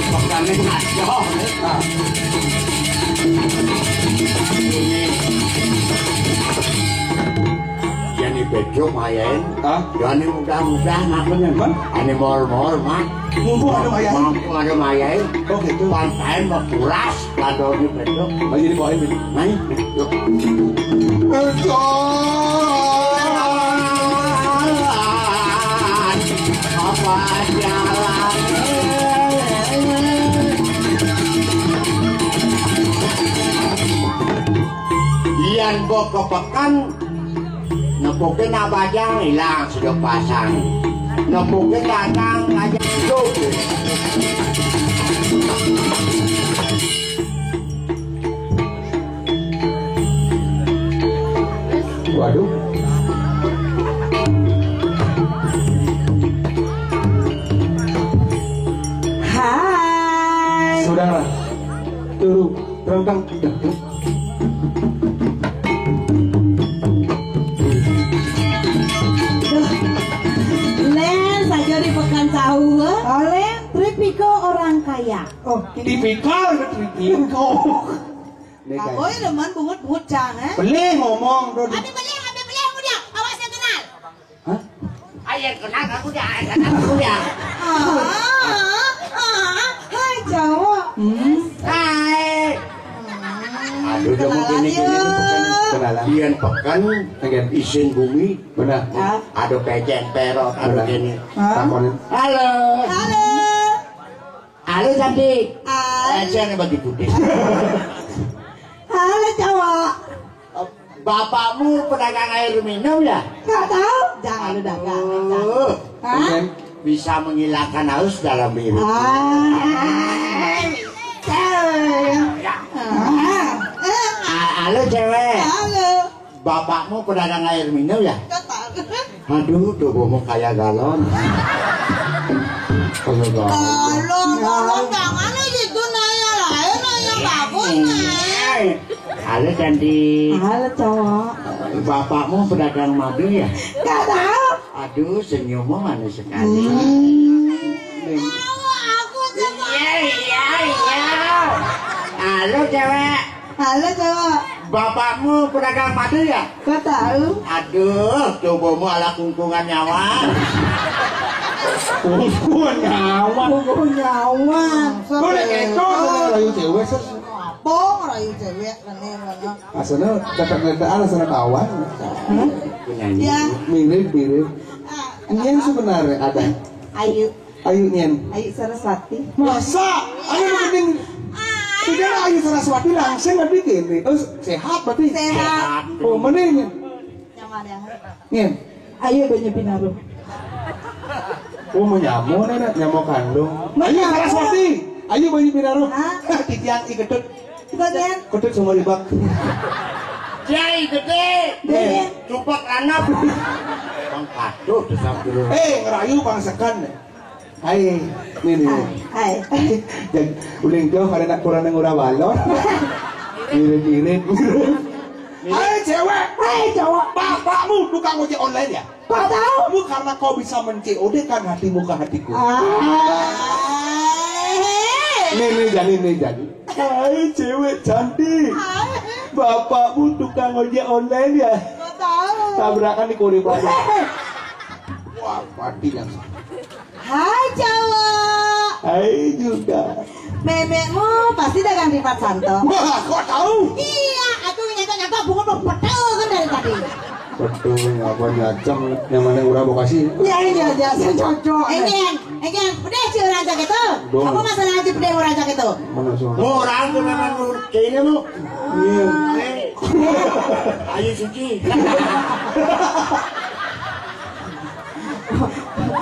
Pekan ini ngaco. Ah. Ini. Yén ibedo mayain, hah? Yén udah-udah ngakunya, man. Ane mol-mol, man. Mumpung ada mayain. Mumpung ada mayain. Oh, gitu. Pantain mau kuras, kalau ibedo. Oh, jadi bawain, gitu. Nah, yuk. Betul. Apa jalan? Yén mbok kepekan, nepukin abajang ilang sudah pasang. Nepukin datang aja hidup. Waduh. Hai. Sudahlah. Turu, terentang. Duh, Len saja di pekan tahu, eh? Oleh Tripiko orang kaya. Oh, tipikal, Tripiko. Ini kan. Aku ya demen bungut-bungut cang, eh? Beli ngomong, Dodi. Abi beli, abi beli, aku dia. Awas yang kenal. Hah? Ayo kenal aku dia, ayo kenal aku dia. Ah, ah, hai cowok. Hmm. Hai. Aduh, dia mungkin ini, ini pekan. Kenalan. Biyen pekan, pengen isin bumi. Benar. Ah. Ada pecen perot, ada. Benar. Gini. Ah. Takonin. Halo. Halo. Halo, cantik. Hai. Eh, saya bagi putih. Halo, cowok. Bapakmu pedagang air minum, ya? Nggak tahu. Jangan lu dagang. Aduh. Hah? Bisa menghilangkan haus dalam hidup. Ah. Cewek. Ya. Ah. Ah, halo, cewek. Halo. Bapakmu pedagang air minum, ya? Nggak tahu. Aduh, tubuhmu kayak galon. Kayak galon. Galon, galon, jangan gitu nanya lain, nanya bagus, Nay. Halo, cantik. Halo, cowok. Bapakmu pedagang madu, ya? Nggak tahu. Aduh, senyummu manis sekali. Hmm. Iya, iya, iya. Halo, cewek. Halo, cowok. Bapakmu pedagang madu, ya? Kok tahu? Aduh, tubuhmu ala kungkungan nyawa. Kungkungan nyawa. Kungkungan nyawa. Kok udah keco, udah ngerayu cewek, Ses? Apa ngerayu cewek, mana, mana? Asana kata-kata, asana kawan. Penyanyi. Ya. Mirip, mirip. Ah. Ini yang sebenarnya ada. Ayu. Ayu, nyen. Ayu Saraswati. Masa? Ayu mending. Tidak, Ayu Saraswati langsung nanti gini. Oh, sehat berarti? Sehat. Oh, mana ini? Nyaman ya. Nyen. Ayu banyu pinaruh. Oh, mau nyamuk nih, nak. Nyamuk kandung. Mau Ayu nyamuk. Saraswati. Ayu banyu pinaruh. Hah? Titiang iketut. Iketut, Nyen. Ketut sama libak. Kiai gede. Gede. Cupak lanap. Bang Katuh tuh sambil. Eh, ngerayu Bang Sekan. Hai, ini, ini. Hai. Hai. Dan uling jauh karena kurang ngurah balon. Mirip-mirip. Hai, cewek. Hai, cowok. Bapakmu tukang ojek online, ya? Kok tahu? Lu karena kau bisa men-C O D kan hatimu ke hatiku. Ah. Nih, nih, Jani, nih, Jani. Hai, cewek cantik. Hai. Bapakmu tukang ojek online, ya? Kok tahu? Tabrakan di korek aja. Wah, mati langsung. Hai, cowok. Hai juga. Memekmu pasti dagang di Pak Santo. Wah, kok tahu? Iya, aku nyata-nyata bunga tuh betul kan dari tadi. Betul, apa nyacem, yang mana urang Bekasi? Iya, iya, iya, saya cocok. Enggak, enggak, udah si orang cak itu. Apa masalah si udah orang cak itu? Mana soal? Orang tuh memang nurut kayak ini, Bu. Iya. Ayo, Suci.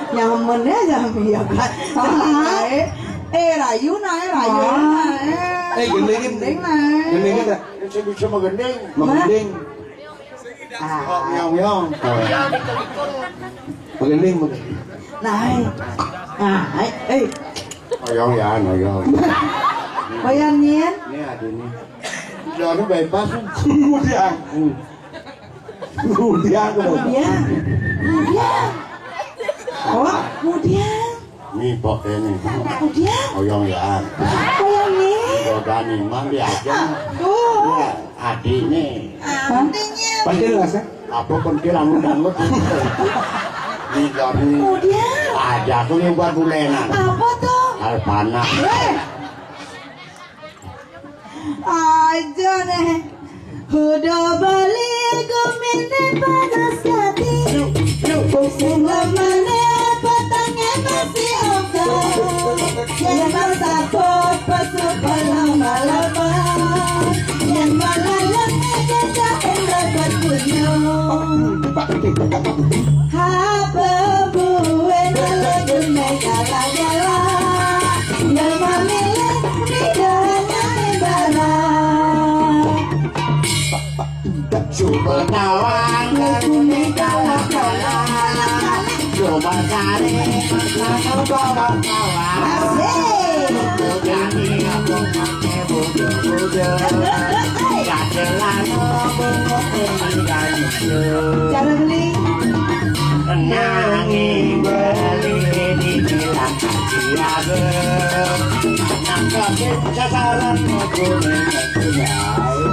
Nyaman ya, Jami, ya kan? Eh, eh, rayu, nah, eh, rayu, nah, eh. Eh, gending, gending, nah, eh. Gending, tak? Saya bisa menggending. Menggending. Ah. Nyong, nyong. Menggending, menggending. Nah, eh. Nah, eh, eh. Oyong ya, oyong. Oyong, Nien. Ini ada nih. Udah, bypass. Udah. Hmm. Mudian, mudian. Mudian. Mudian. Oh, mudian. Nih, pok ini. Mudian. Oyong ya. Oyong nih. Godani mandi aja. Tuh. Ya, adiknya. Adiknya. Pentil lah, Sir. Apa pentil anu dangdut? Nih, Godani. Mudian. Aja aku nih buat bulenan. Apa tuh? Alpana. Eh. Aja nih. Udah balik gumine panas hati. Pusing lemane petangnya masih oke. Yang masak pot pesu lama-lama. Yang malah yang ngejak enggak berkunjung. Apa buena lagu negara-gara. Yang memilih tidak hanya negara. Coba tawang lagu negara-gara. Coba cari masa coba tawang. Asik. Jadi aku Cara beli. Nangi beli dibilang kasih abe. Anak kecil sasaran aku.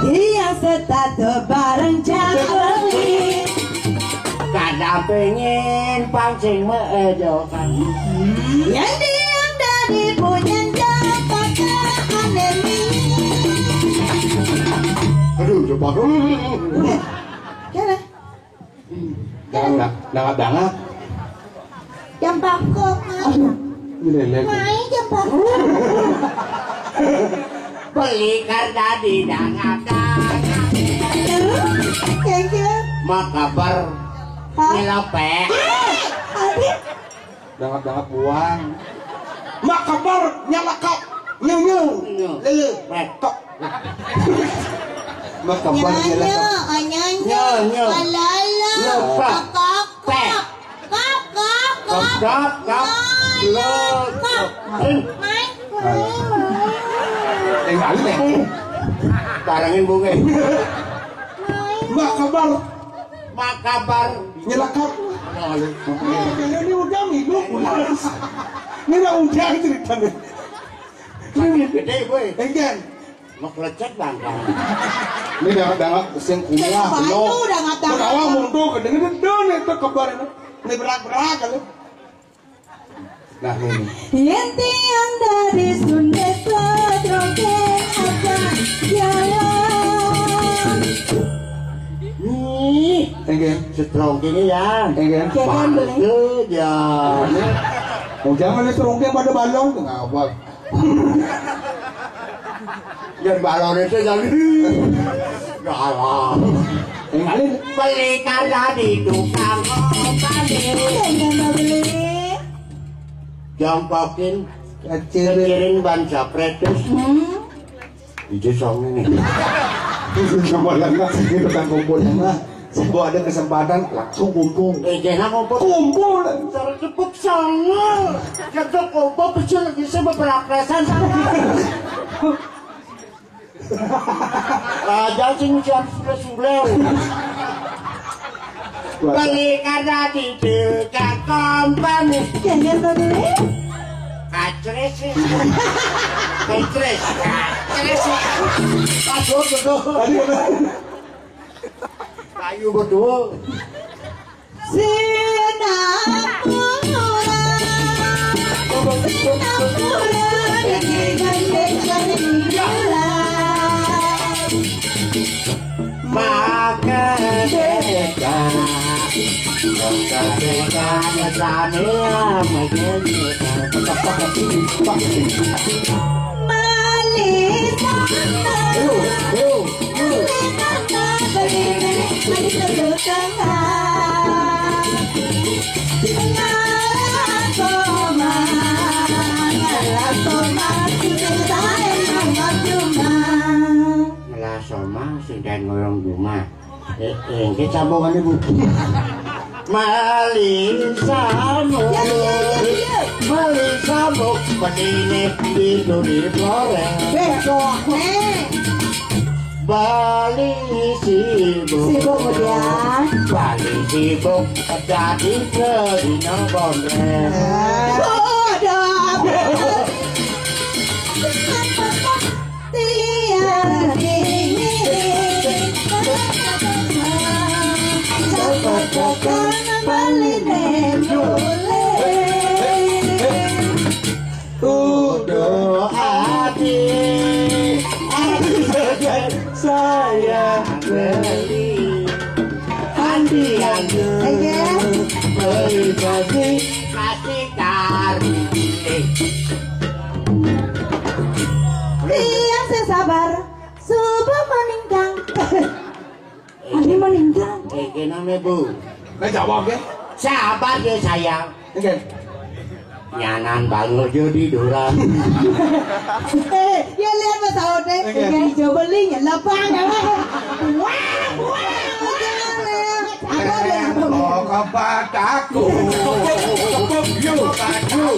Dia setatu bareng cara beli. Kada pengen pancing meejokan. Yang diam dari punya jalan pakai anemi. Aduh, coba. Kene. Dangap, dangap, dangap. Jam bangkok, Mas. Aduh, ini lele. Main jam bangkok. Beli karena di dangap, dangap. Thank you. Makabar. Hah? Nyelope. Ah, aduh. Dangap-dangap buang. Mak kabar nyalakap. Nyu, nyu. Nyu. Lele. Pek. Tok. Mak kabar nyalakap. Nyu, nyu. Nyu, nyu. Ala, ala. Nyu, pek. Kokok, pek. Kap, kap, lo. Sing. Tinggalin, eh. Barengin bunge. Mak Kabar. Mak Kabar. Nyelakap. Ini udah hidup. Ini udah, udah ceritanya. Ini gede, boy. Enggan. Mau lecet, Bang. Ini dangat-dangat sing kuliah, belum. Udah nggak tahu. Ketawa mundur, gede-gede, dun, itu Kabar ini. Ini berak-berak, kali. Nah, ini. Yen tiang dari Sunda, Setrongkeng apa jalan? Nih, Enggan. Setrongkeng ya. Enggan. Jangan beli. Bangke ya. Mau jangan Setrongkeng pada balong, ngapa? Yang balon itu jadi galak. Tinggalin. Beli karena di tukang obat. Jangan beli. Jongkokin. Kecirin. Kecirin ban sapretus. Hmm. Itu song ini. Itu sama lah, Mak. Ini tukang kumpul, Mak. Saya ada kesempatan, langsung kumpul. Eh, jangan kumpul. Kumpul. Cara cepuk song. Cepuk kumpul, pecel bisa beberapa perasaan sama. Raja sing ujian sudah sudah. Beli karena di dekat kompani. Jangan beli. Kacres sih. Kacres. Kacres sih. Aduh, aduh. Tadi apa? Kayu berdua. Sinapura, Sinapura, ini gandeng dari bulan. Maka deka, maka deka, ngetane, maka deka. Malih sana. Ayo, ayo. Melasoma sing den ngurung rumah. Eh, eh, nggih sambungane, Bu. Malih samuk. Iya, iya, iya, iya. Malih samuk, penine di duri flores. Besok, eh. Bali sibuk. Sibuk, kemudian. Bali sibuk, dadi sedina bonre. Bodoh. Tiang ini. Dapat datang Bali boleh. Uduh ati, ati saja saya beli. Andi, andi. Oke. Beli kopi, kasih kari. Tiang sesabar, subuh meninggang. Adi meninggal. Eh, kenapa, Bu? Nah, jawab ya. Sabar ya, sayang. Oke. Nyanan banget jadi dorang. Eh, ya lihat Mas Aode. Oke. Yang hijau belinya lapang ya. Wah, wah, wah. Apa ada yang Tembok bataku. Yuk,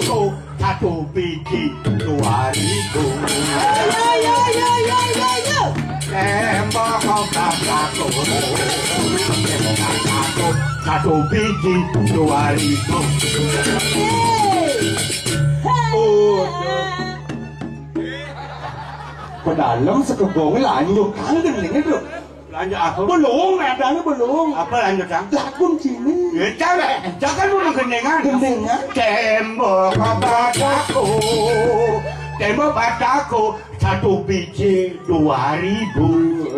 yuk. Satu biji dua ribu. Ayo, ayo, ayo, ayo, ayo, ayo. Tembok bataku. Tembok bataku. Satu biji dua ribu. Hei. Udah. Pedalem sekebong lanjut kangen ini, Bro. Lanjut apa? Belum, nadanya belum. Apa lanjut, Cang? Lagu sini. Ya, Cang, Cang kan udah gendengan. Gendengan. Tembok bataku, tembok bataku, satu biji dua ribu.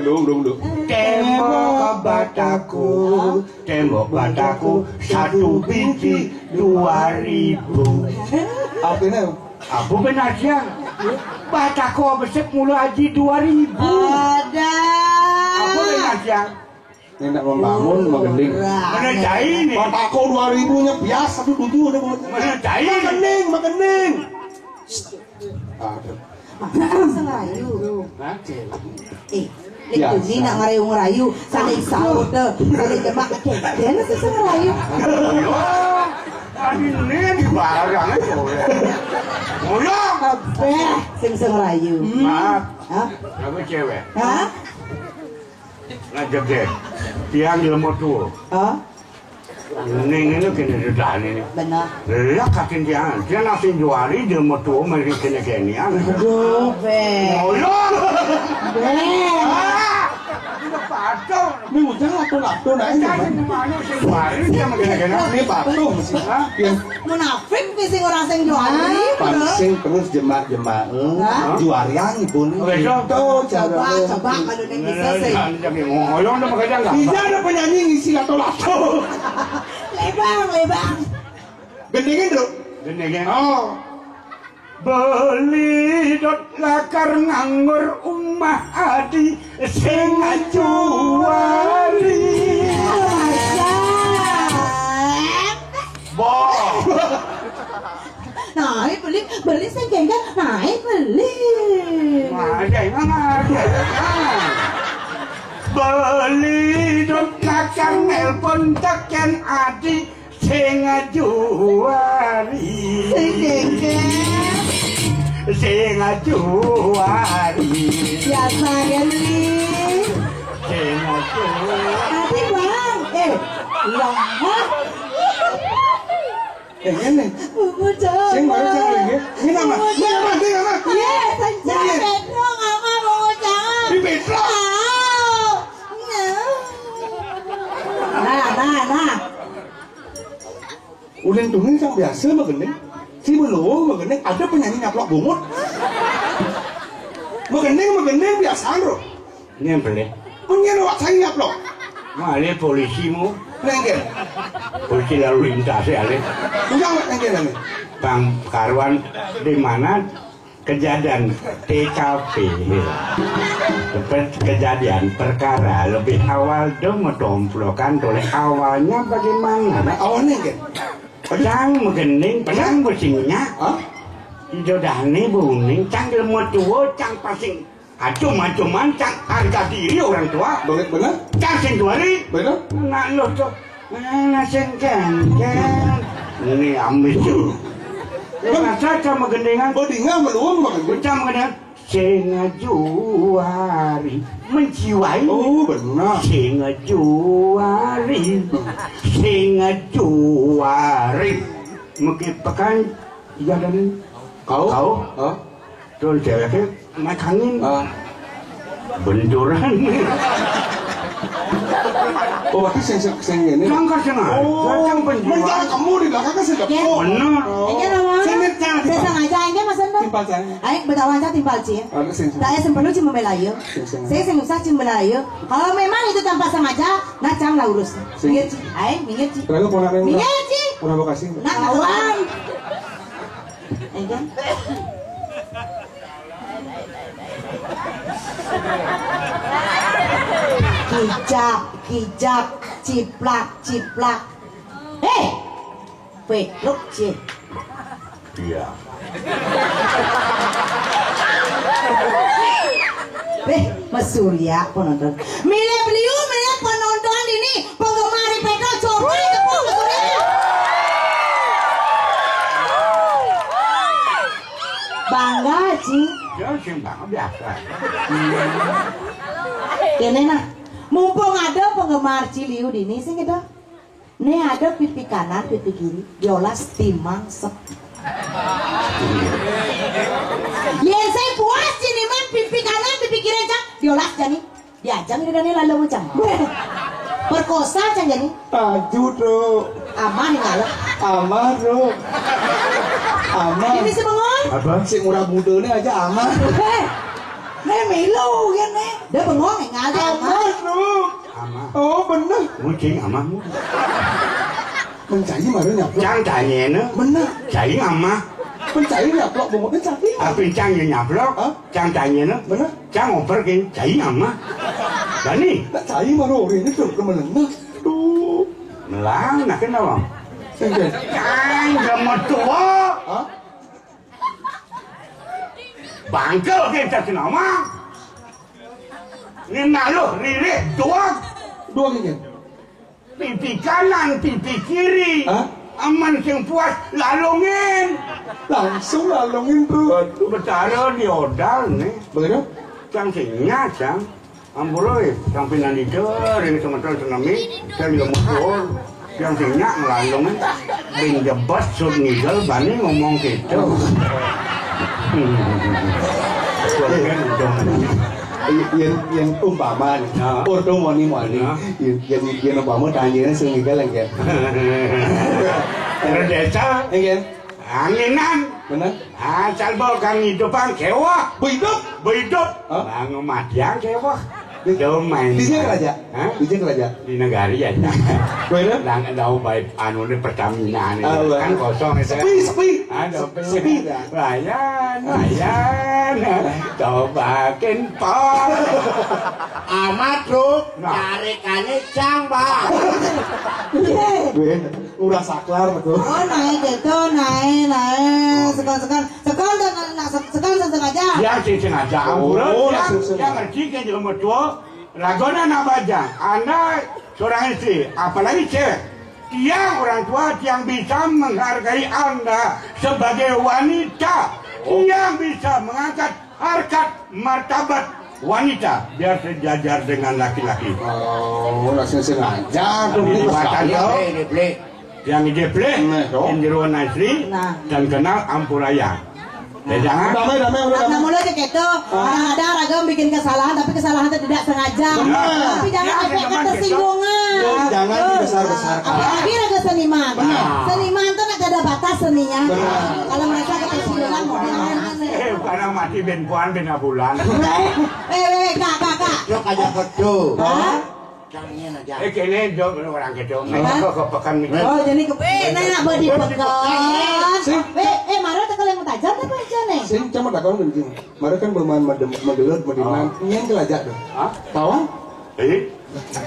Dong, dong, dong. Tembok bataku, tembok bataku, satu biji dua ribu. Artinya? Apa benar, Cang? Bataku besek mulu haji dua ribu. Ada. Apa benar, Cang? Ini nak membangun, murah. Magending. Mana cai ni? Bataku dua ribunya biasa tu tujuh ada buat. Mana cai? Magending, magending. Aduh. Masa ngerayu? Hah? Eh, ya, itu ni nak ngerayu-ngerayu. Sana isau tu. Sana jemak. Dia nak sesa ngerayu. Ani ni Parang itu. Mulung. Kabeh sing sing rayu. Maaf. Hah? Aku cewek. Hah? Ngajak deh. Tiang jelema tua. Hah? Ning ini kene dedane ini. Bener. Lah kakin tiang. Tiang nasi juari jelema tua mari kene kene. Aduh, be. Mulung. Be. Ah, udah patuh. Ini ujang lato-lato nah ini. Jangan malu sing juari dia mah kene-kene. Ini patuh sih. Hah? Iya. Munafik nih sing orang sing juari. Pancing terus jemak-jemak. Hah? Juari yang ibu nih. Oke, so. Tuh, coba, coba kalau dia bisa sih. Ngoyong udah pakai jangka. Bisa ada penyanyi ngisi lato-lato. Lebang, lebang. Gendengin, Bro. Gendengin. Oh. Beli dot lakar nganggur umah adi sing ajuari. Boh. Naik beli, beli sing genggen, naik beli. Ada yang ada. Beli dot lakar nelpon teken adi sing ajuari. Sing genggen. Sing ajuari. Biasa kan nih. Sing ajuari. Nanti bang, eh, lah. Eh, ini. Bungu cang. Sing baru cang lagi. Ini nama. Ini nama, ini nama. Iya, senja Pedro ngama bungu cang. Di Pedro. Nah, nah, nah. Ulin tungin sang biasa magending. Si belum magending ada penyanyi nyaplok bungut. Magending magending biasa bro. Nyempel ya. Pengen awak saya nyaplok. Male polisi mu. Nengke. Polisi lalu lintas ya le. Enggak awak nengke nengke. Bang Karwan di mana kejadian T K P. Tempat kejadian perkara lebih awal dong medomplokan oleh awalnya bagaimana? Nah, awalnya kan. Pedang megening, pedang besinya. Hah? Jodahne buning, cang ilmu tua, cang pasing. Acum-acuman, cang harga diri orang tua. Bener, bener. Cang sing tuari. Bener. Nak lo tuh. Nah, sing kan, kan. Ini ambis tuh. Masa cang megendingan? Oh, dinga meluang magending. Cang megendingan. Sing ajuari. Menjiwai. Oh, bener. Sing ajuari. Sing ajuari. Mungkin pekan, iya dan kau? Kau? Hah? Tuh ceweknya naik angin. Ah. Benturan. Oh, berarti sing sing sing ini. Jangan kasih nah. Oh, jangan penjual. Mental kamu di belakangnya sedap. Bener. Oh. Enggak nama. Sing, sing, sing. Saya sengaja, enggak Mas Endo. Timpal saya. Ayo, betawa aja timpal Ci. Ada sing sing. Saya sempenu Ci membela ya. Sing sing. Saya sing usah Ci membela ya. Kalau memang itu tanpa sengaja, nah cang lah urus. Sing. Minggir Ci. Ayo, minggir Ci. Terlalu ponakan. Minggir Ci. Pernah Bekasi. Nah, kawan. Enggak. Kijak, kijak, ciplak, ciplak. Hei, petluk cie. Iya. Eh, mesurya penonton. Milih beliau, milih penonton ini, penggemar Pedro, coba tepuk mesurya. Bangga, Ci. Ya, sing bangga biasa. Kene nah, mumpung ada penggemar Ci Liu dini sing gitu. Nih ada pipi kanan, pipi kiri, diolas timang sep. Yen saya puas Ci niman pipi kanan, pipi kiri cak, diolas jani. Diajang di dani lalu cang. Perkosa cang jani. Taju, Bro. Amah nih kalau. Amah, Bro. Amah. Ini si bengong. Apa? Si murah muda nih aja amah. Eh, nih milu kan nih. Dia bengong nih nggak ada amah. Amah, Bro. Amah. Oh, bener. Mucing amahmu. Mencari baru nyaplok. Cang tanya nih. Bener. Cari amah. Mencari nyaplok bengong mencari. Tapi cang yang nyaplok. Hah? Cang tanya no. Bener. Cang oper ke cai ama. Bani. Tak cai mah ro ini tuh temen nah. Tuh. Melang nak kena bang. Sengke. Cang gak mau tua. Hah? Bangkel ke tak kena mah. Ini malu riri dua. Dua gini. Pipi kanan, pipi kiri. Hah? Aman sing puas lalungin. Langsung lalungin, Bro. Betara diodang nih. Begitu? Cang sing nyak, cang. Ampura, cang pinanida ring semeton senemi, cang juga mukur. Cang sing nyak nglalungin. Bin jebos sut ngidul bani ngomong gitu. Hmm. Yen, yen, yen umpama nih, nah. Ordo moni-moni, nah. Yen, yen, yen umpama tanjine sing ngigel, engken. Ora desa. Engken. Anginan. Bener. Ah, calbol kang hidupan kewah. Behidup. Behidup. Hah? Bang matian kewah. Di, domain. Di sini raja. Hah? Di sini raja. Di negari ya. Bener. Nang dau baik anu ini Pertamina ini. Ah, bener. Kan kosong itu. Sepi, sepi. Ada sepi. Sepi, ya. Layan, layan. Cobakin pol. Amat, Bro. Nah. Carikannya cang, Bang. Gue udah saklar tuh. Oh, naik gitu, naik, naik. Sekarang, sekarang, sekarang, sekarang, sekarang sengaja. Ya, sing sengaja. Oh, ampura, ya, langsung sengaja. Ya, ngerti kan, jelema tua. Lagona anak bajang, Anda seorang istri, apalagi cewek. Tiang orang tua, tiang bisa menghargai Anda sebagai wanita. Tiang bisa mengangkat harkat martabat wanita biar sejajar dengan laki-laki. Oh, langsung sengaja tuh. Ini buatan saya. Yang ide pleh, nah, dong. Yang jeruan asli, nah. Dan kenal ampuraya. Damai, damai, udah. Nah, damai. Mula aja gitu. Ah. Kadang-kadang raga bikin kesalahan, tapi kesalahan itu tidak sengaja. Benar. Tapi jangan efek ketersinggungan. Jangan dibesar-besarkan. Apalagi raga seniman. Benar. Seniman tuh nggak ada batas seninya. Benar. Kalau merasa ketersinggungan, mau diapain? Eh, bukan mati ben puan ben bulan. Eh, eh, kak, kak, kak. Yo kayak betul. Hah? Jangan aja. Eh, kene dong orang gitu. Hah? Kok ke pekan gitu. Oh, jadi ke, eh, nanya apa di pekan? Sih. Eh, eh, marah tekel yang tajam apa aja nih? Sing cuma takon mending. Mara kan belum main madem, magelut, madinan. Oh. Nyen kelaja tuh. Hah? Pawang? Eh?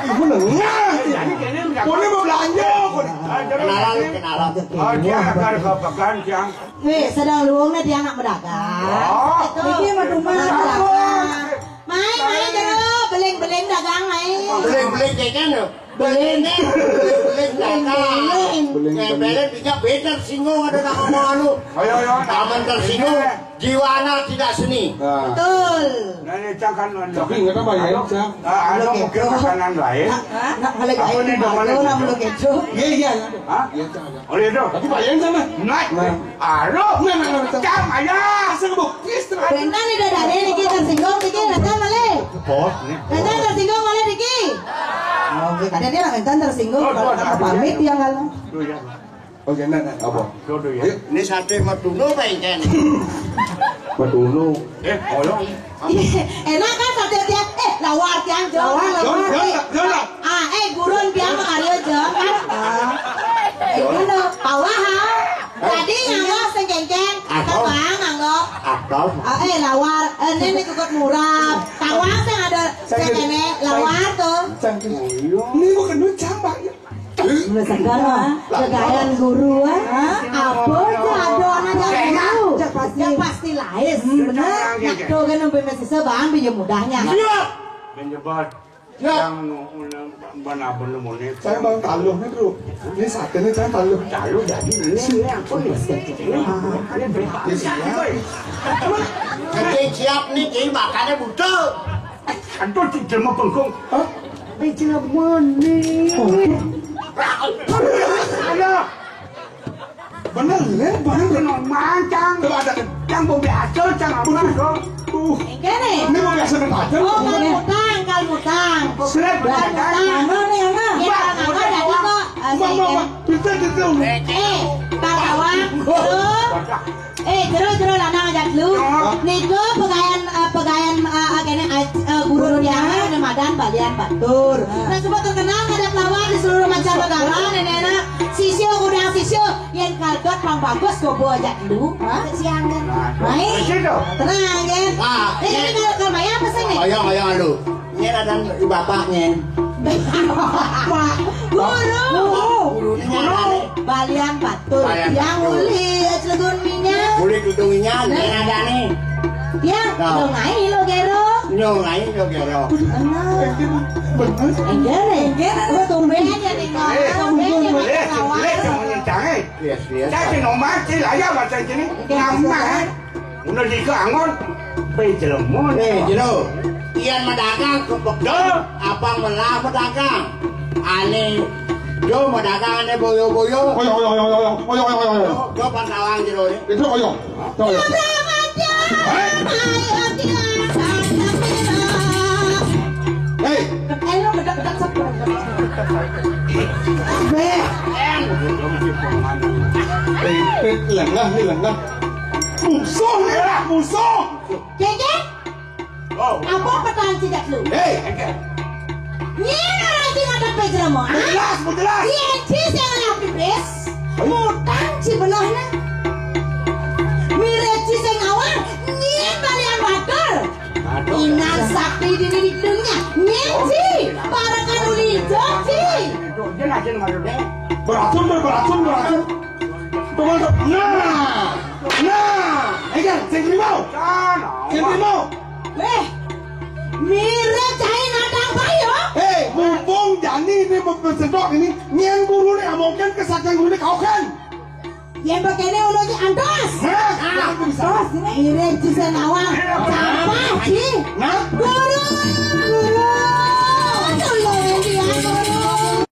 Ibu nengah. Jadi kene udah. Boleh mau belanja, boleh. Kenalan, kenalan. Oh, dia akan ke pekan, Cang. Weh, sedang luungnya dia anak berdagang. Oh. Itu. Iki mah rumah dagang. Mai, mai, jero, beling-beling dagang, mai. Beling-beling kayak kan, loh. Beling. Beling-beling dagang. Beling. Ngempelin tiga beda singgung ada tak ngomong anu. Ayo, ayo. Taman tersinggung, jiwa anak tidak seni. Nah. Betul. Nah, ini Cang kan, anu. Tapi nggak apa-apa ya, Cang. Ah, anu mungkin makanan lain. Hah? Nah, kalau kayak gitu, orang belum gitu. Iya, iya, iya. Hah? Iya, Cang. Oleh itu. Tapi Pak Yan sana. Nah. Nah. Aduh. Nah, nah, nah, nah. Cang, ayah. Saya bukti setengah. Bentar nih, dadanya nih, kita tersinggung, dikit, bentar, malih. Bos, nih. Bentar, tersinggung, malih, dikit. Oh, iya, kadang dia orang bentar tersinggung, oh, kalau bos, kata aduh, pamit, iya. Dia kalau. Tuh, ya. Oh, iya, nah, nah, apa? Tuh, tuh, ya. Yuk. Ini sate Matunu apa ini? Matunu. Eh, ayo. Iya, enak kan sate tiang? Eh, lawar tiang, Jong. Lawar, lawar. Jong, Jong, Jong. Ah, eh, gurun tiang makarya, Jong, kan? Ah. Eh, ngono, pawah, ha? Jadi nganggo sing kengkeng, apa? Apa nganggo? Apa? Ah, eh, lawar. Eh, ini nih kukut murah. Tawang sing ada, sing kene, lawar tuh. Sing kene. Ini bukan duit jambak, ya. Mula segar, wah. Gegayan guru, wah. Hah? Apa aja ada anak yang guru? Ya, pasti. Ya, pasti lain. Hmm, bener. Nak do kan sampai masih sebang, pinjam mudahnya. Siap. Menyebar. Siap. Yang nu-, nu-, mana bener mone. Saya bang taluh nih, Bro. Ini sate nih, saya taluh. Taluh jadi ini, ini apa nih? Ini, ini, ini, ini, ini, ini, ini, ini, Cing siap nih, Cing, makannya butuh. Aduh, di jelema bengkung. Hah? Eh, jelema nih. Aduh. Bener, ya, bener. Kena mancang. Coba ada. Yang mau biasa, cang apa, dong? Tuh. Ini kene. Ini mau biasa, bener aja. Oh, kal mutang, kal mutang. Bener, kal mutang. Mana nih, mana? Ya, mana jadi kok? Asik, kan? Bisa gitu. Eh, Pak Tawang, tuh. Eh, jero, jero, lanang aja dulu. Ya. Niku pegayan, eh, pegayan, eh, eh, kene, eh, eh, guru tiang, eh, madan balian batur. Ya. Nah, coba terkenal ada pelawak di seluruh mancanegara, nenek-nenek. Sisyo, udang sisyo, yang kardot pang bagus, gobo aja dulu. Hah? Siang, kan? Baik. Tenang, ya. Nah, eh, ini kalau, kalau Maya apa sih, nih? Ayo, ayo, aduh. Nyen ada di bapak, nyen. Pak Guru. Guru. Guru. Balian batur. Balian batur. Yang uli, eh, celedun minyak. Uli celedun minyak, nyen ada nih. Ya, nah. Nyongai lo gero. Nyongai lo gero. Bener. Enggak, enggak. Lo tumben ya, nih. Tumben ya, pakai lawan. Eh, eh, eh, eh, eh, eh, eh, Bias, bias. Cai nomah, cai layah macam sini. Ngamah, eh. Mun dikeangon, pe jelema. Eh, jero. Yén madagang kepék. Dah. Apa melah madagang? Ané, yo madagang ané boyo-boyo. Oyo, oyo, oyo, oyo, oyo, oyo, oyo, oyo. Yo, yo pantawang jero ni. Itu oyo. Itu oyo. Hei. Eh, lo bedak-bedak satu. Beh. Eh, eh, lengah ni, lengah. Musuh ni lah, musuh. Kéké? Oh. Apa petang tidak lu? Hei. Nyén orang sing ada jelema, ha? Jelas, mu jelas. Yén ci sing ora pipis, mutang ci belah na. Mirip ci sing ngawang, nyén balian water. Aduh. Inan sakti di diri dunia, nyén ci, para kanuli joci. Beracun, beracun, beracun. Nah, nah, eh, kan, sing terima. Sing terima. Wéh, mirip cai nadang payu. Hei, mumpung jani ini bersedok ini, nyén guru ni amongkan ke saking guru ni kau kan. Yén bekéné ulu ci antos. Nah, nah, bisa. Antos, mirip ci sing ngawang. Sampah, ci. Nah. Guru.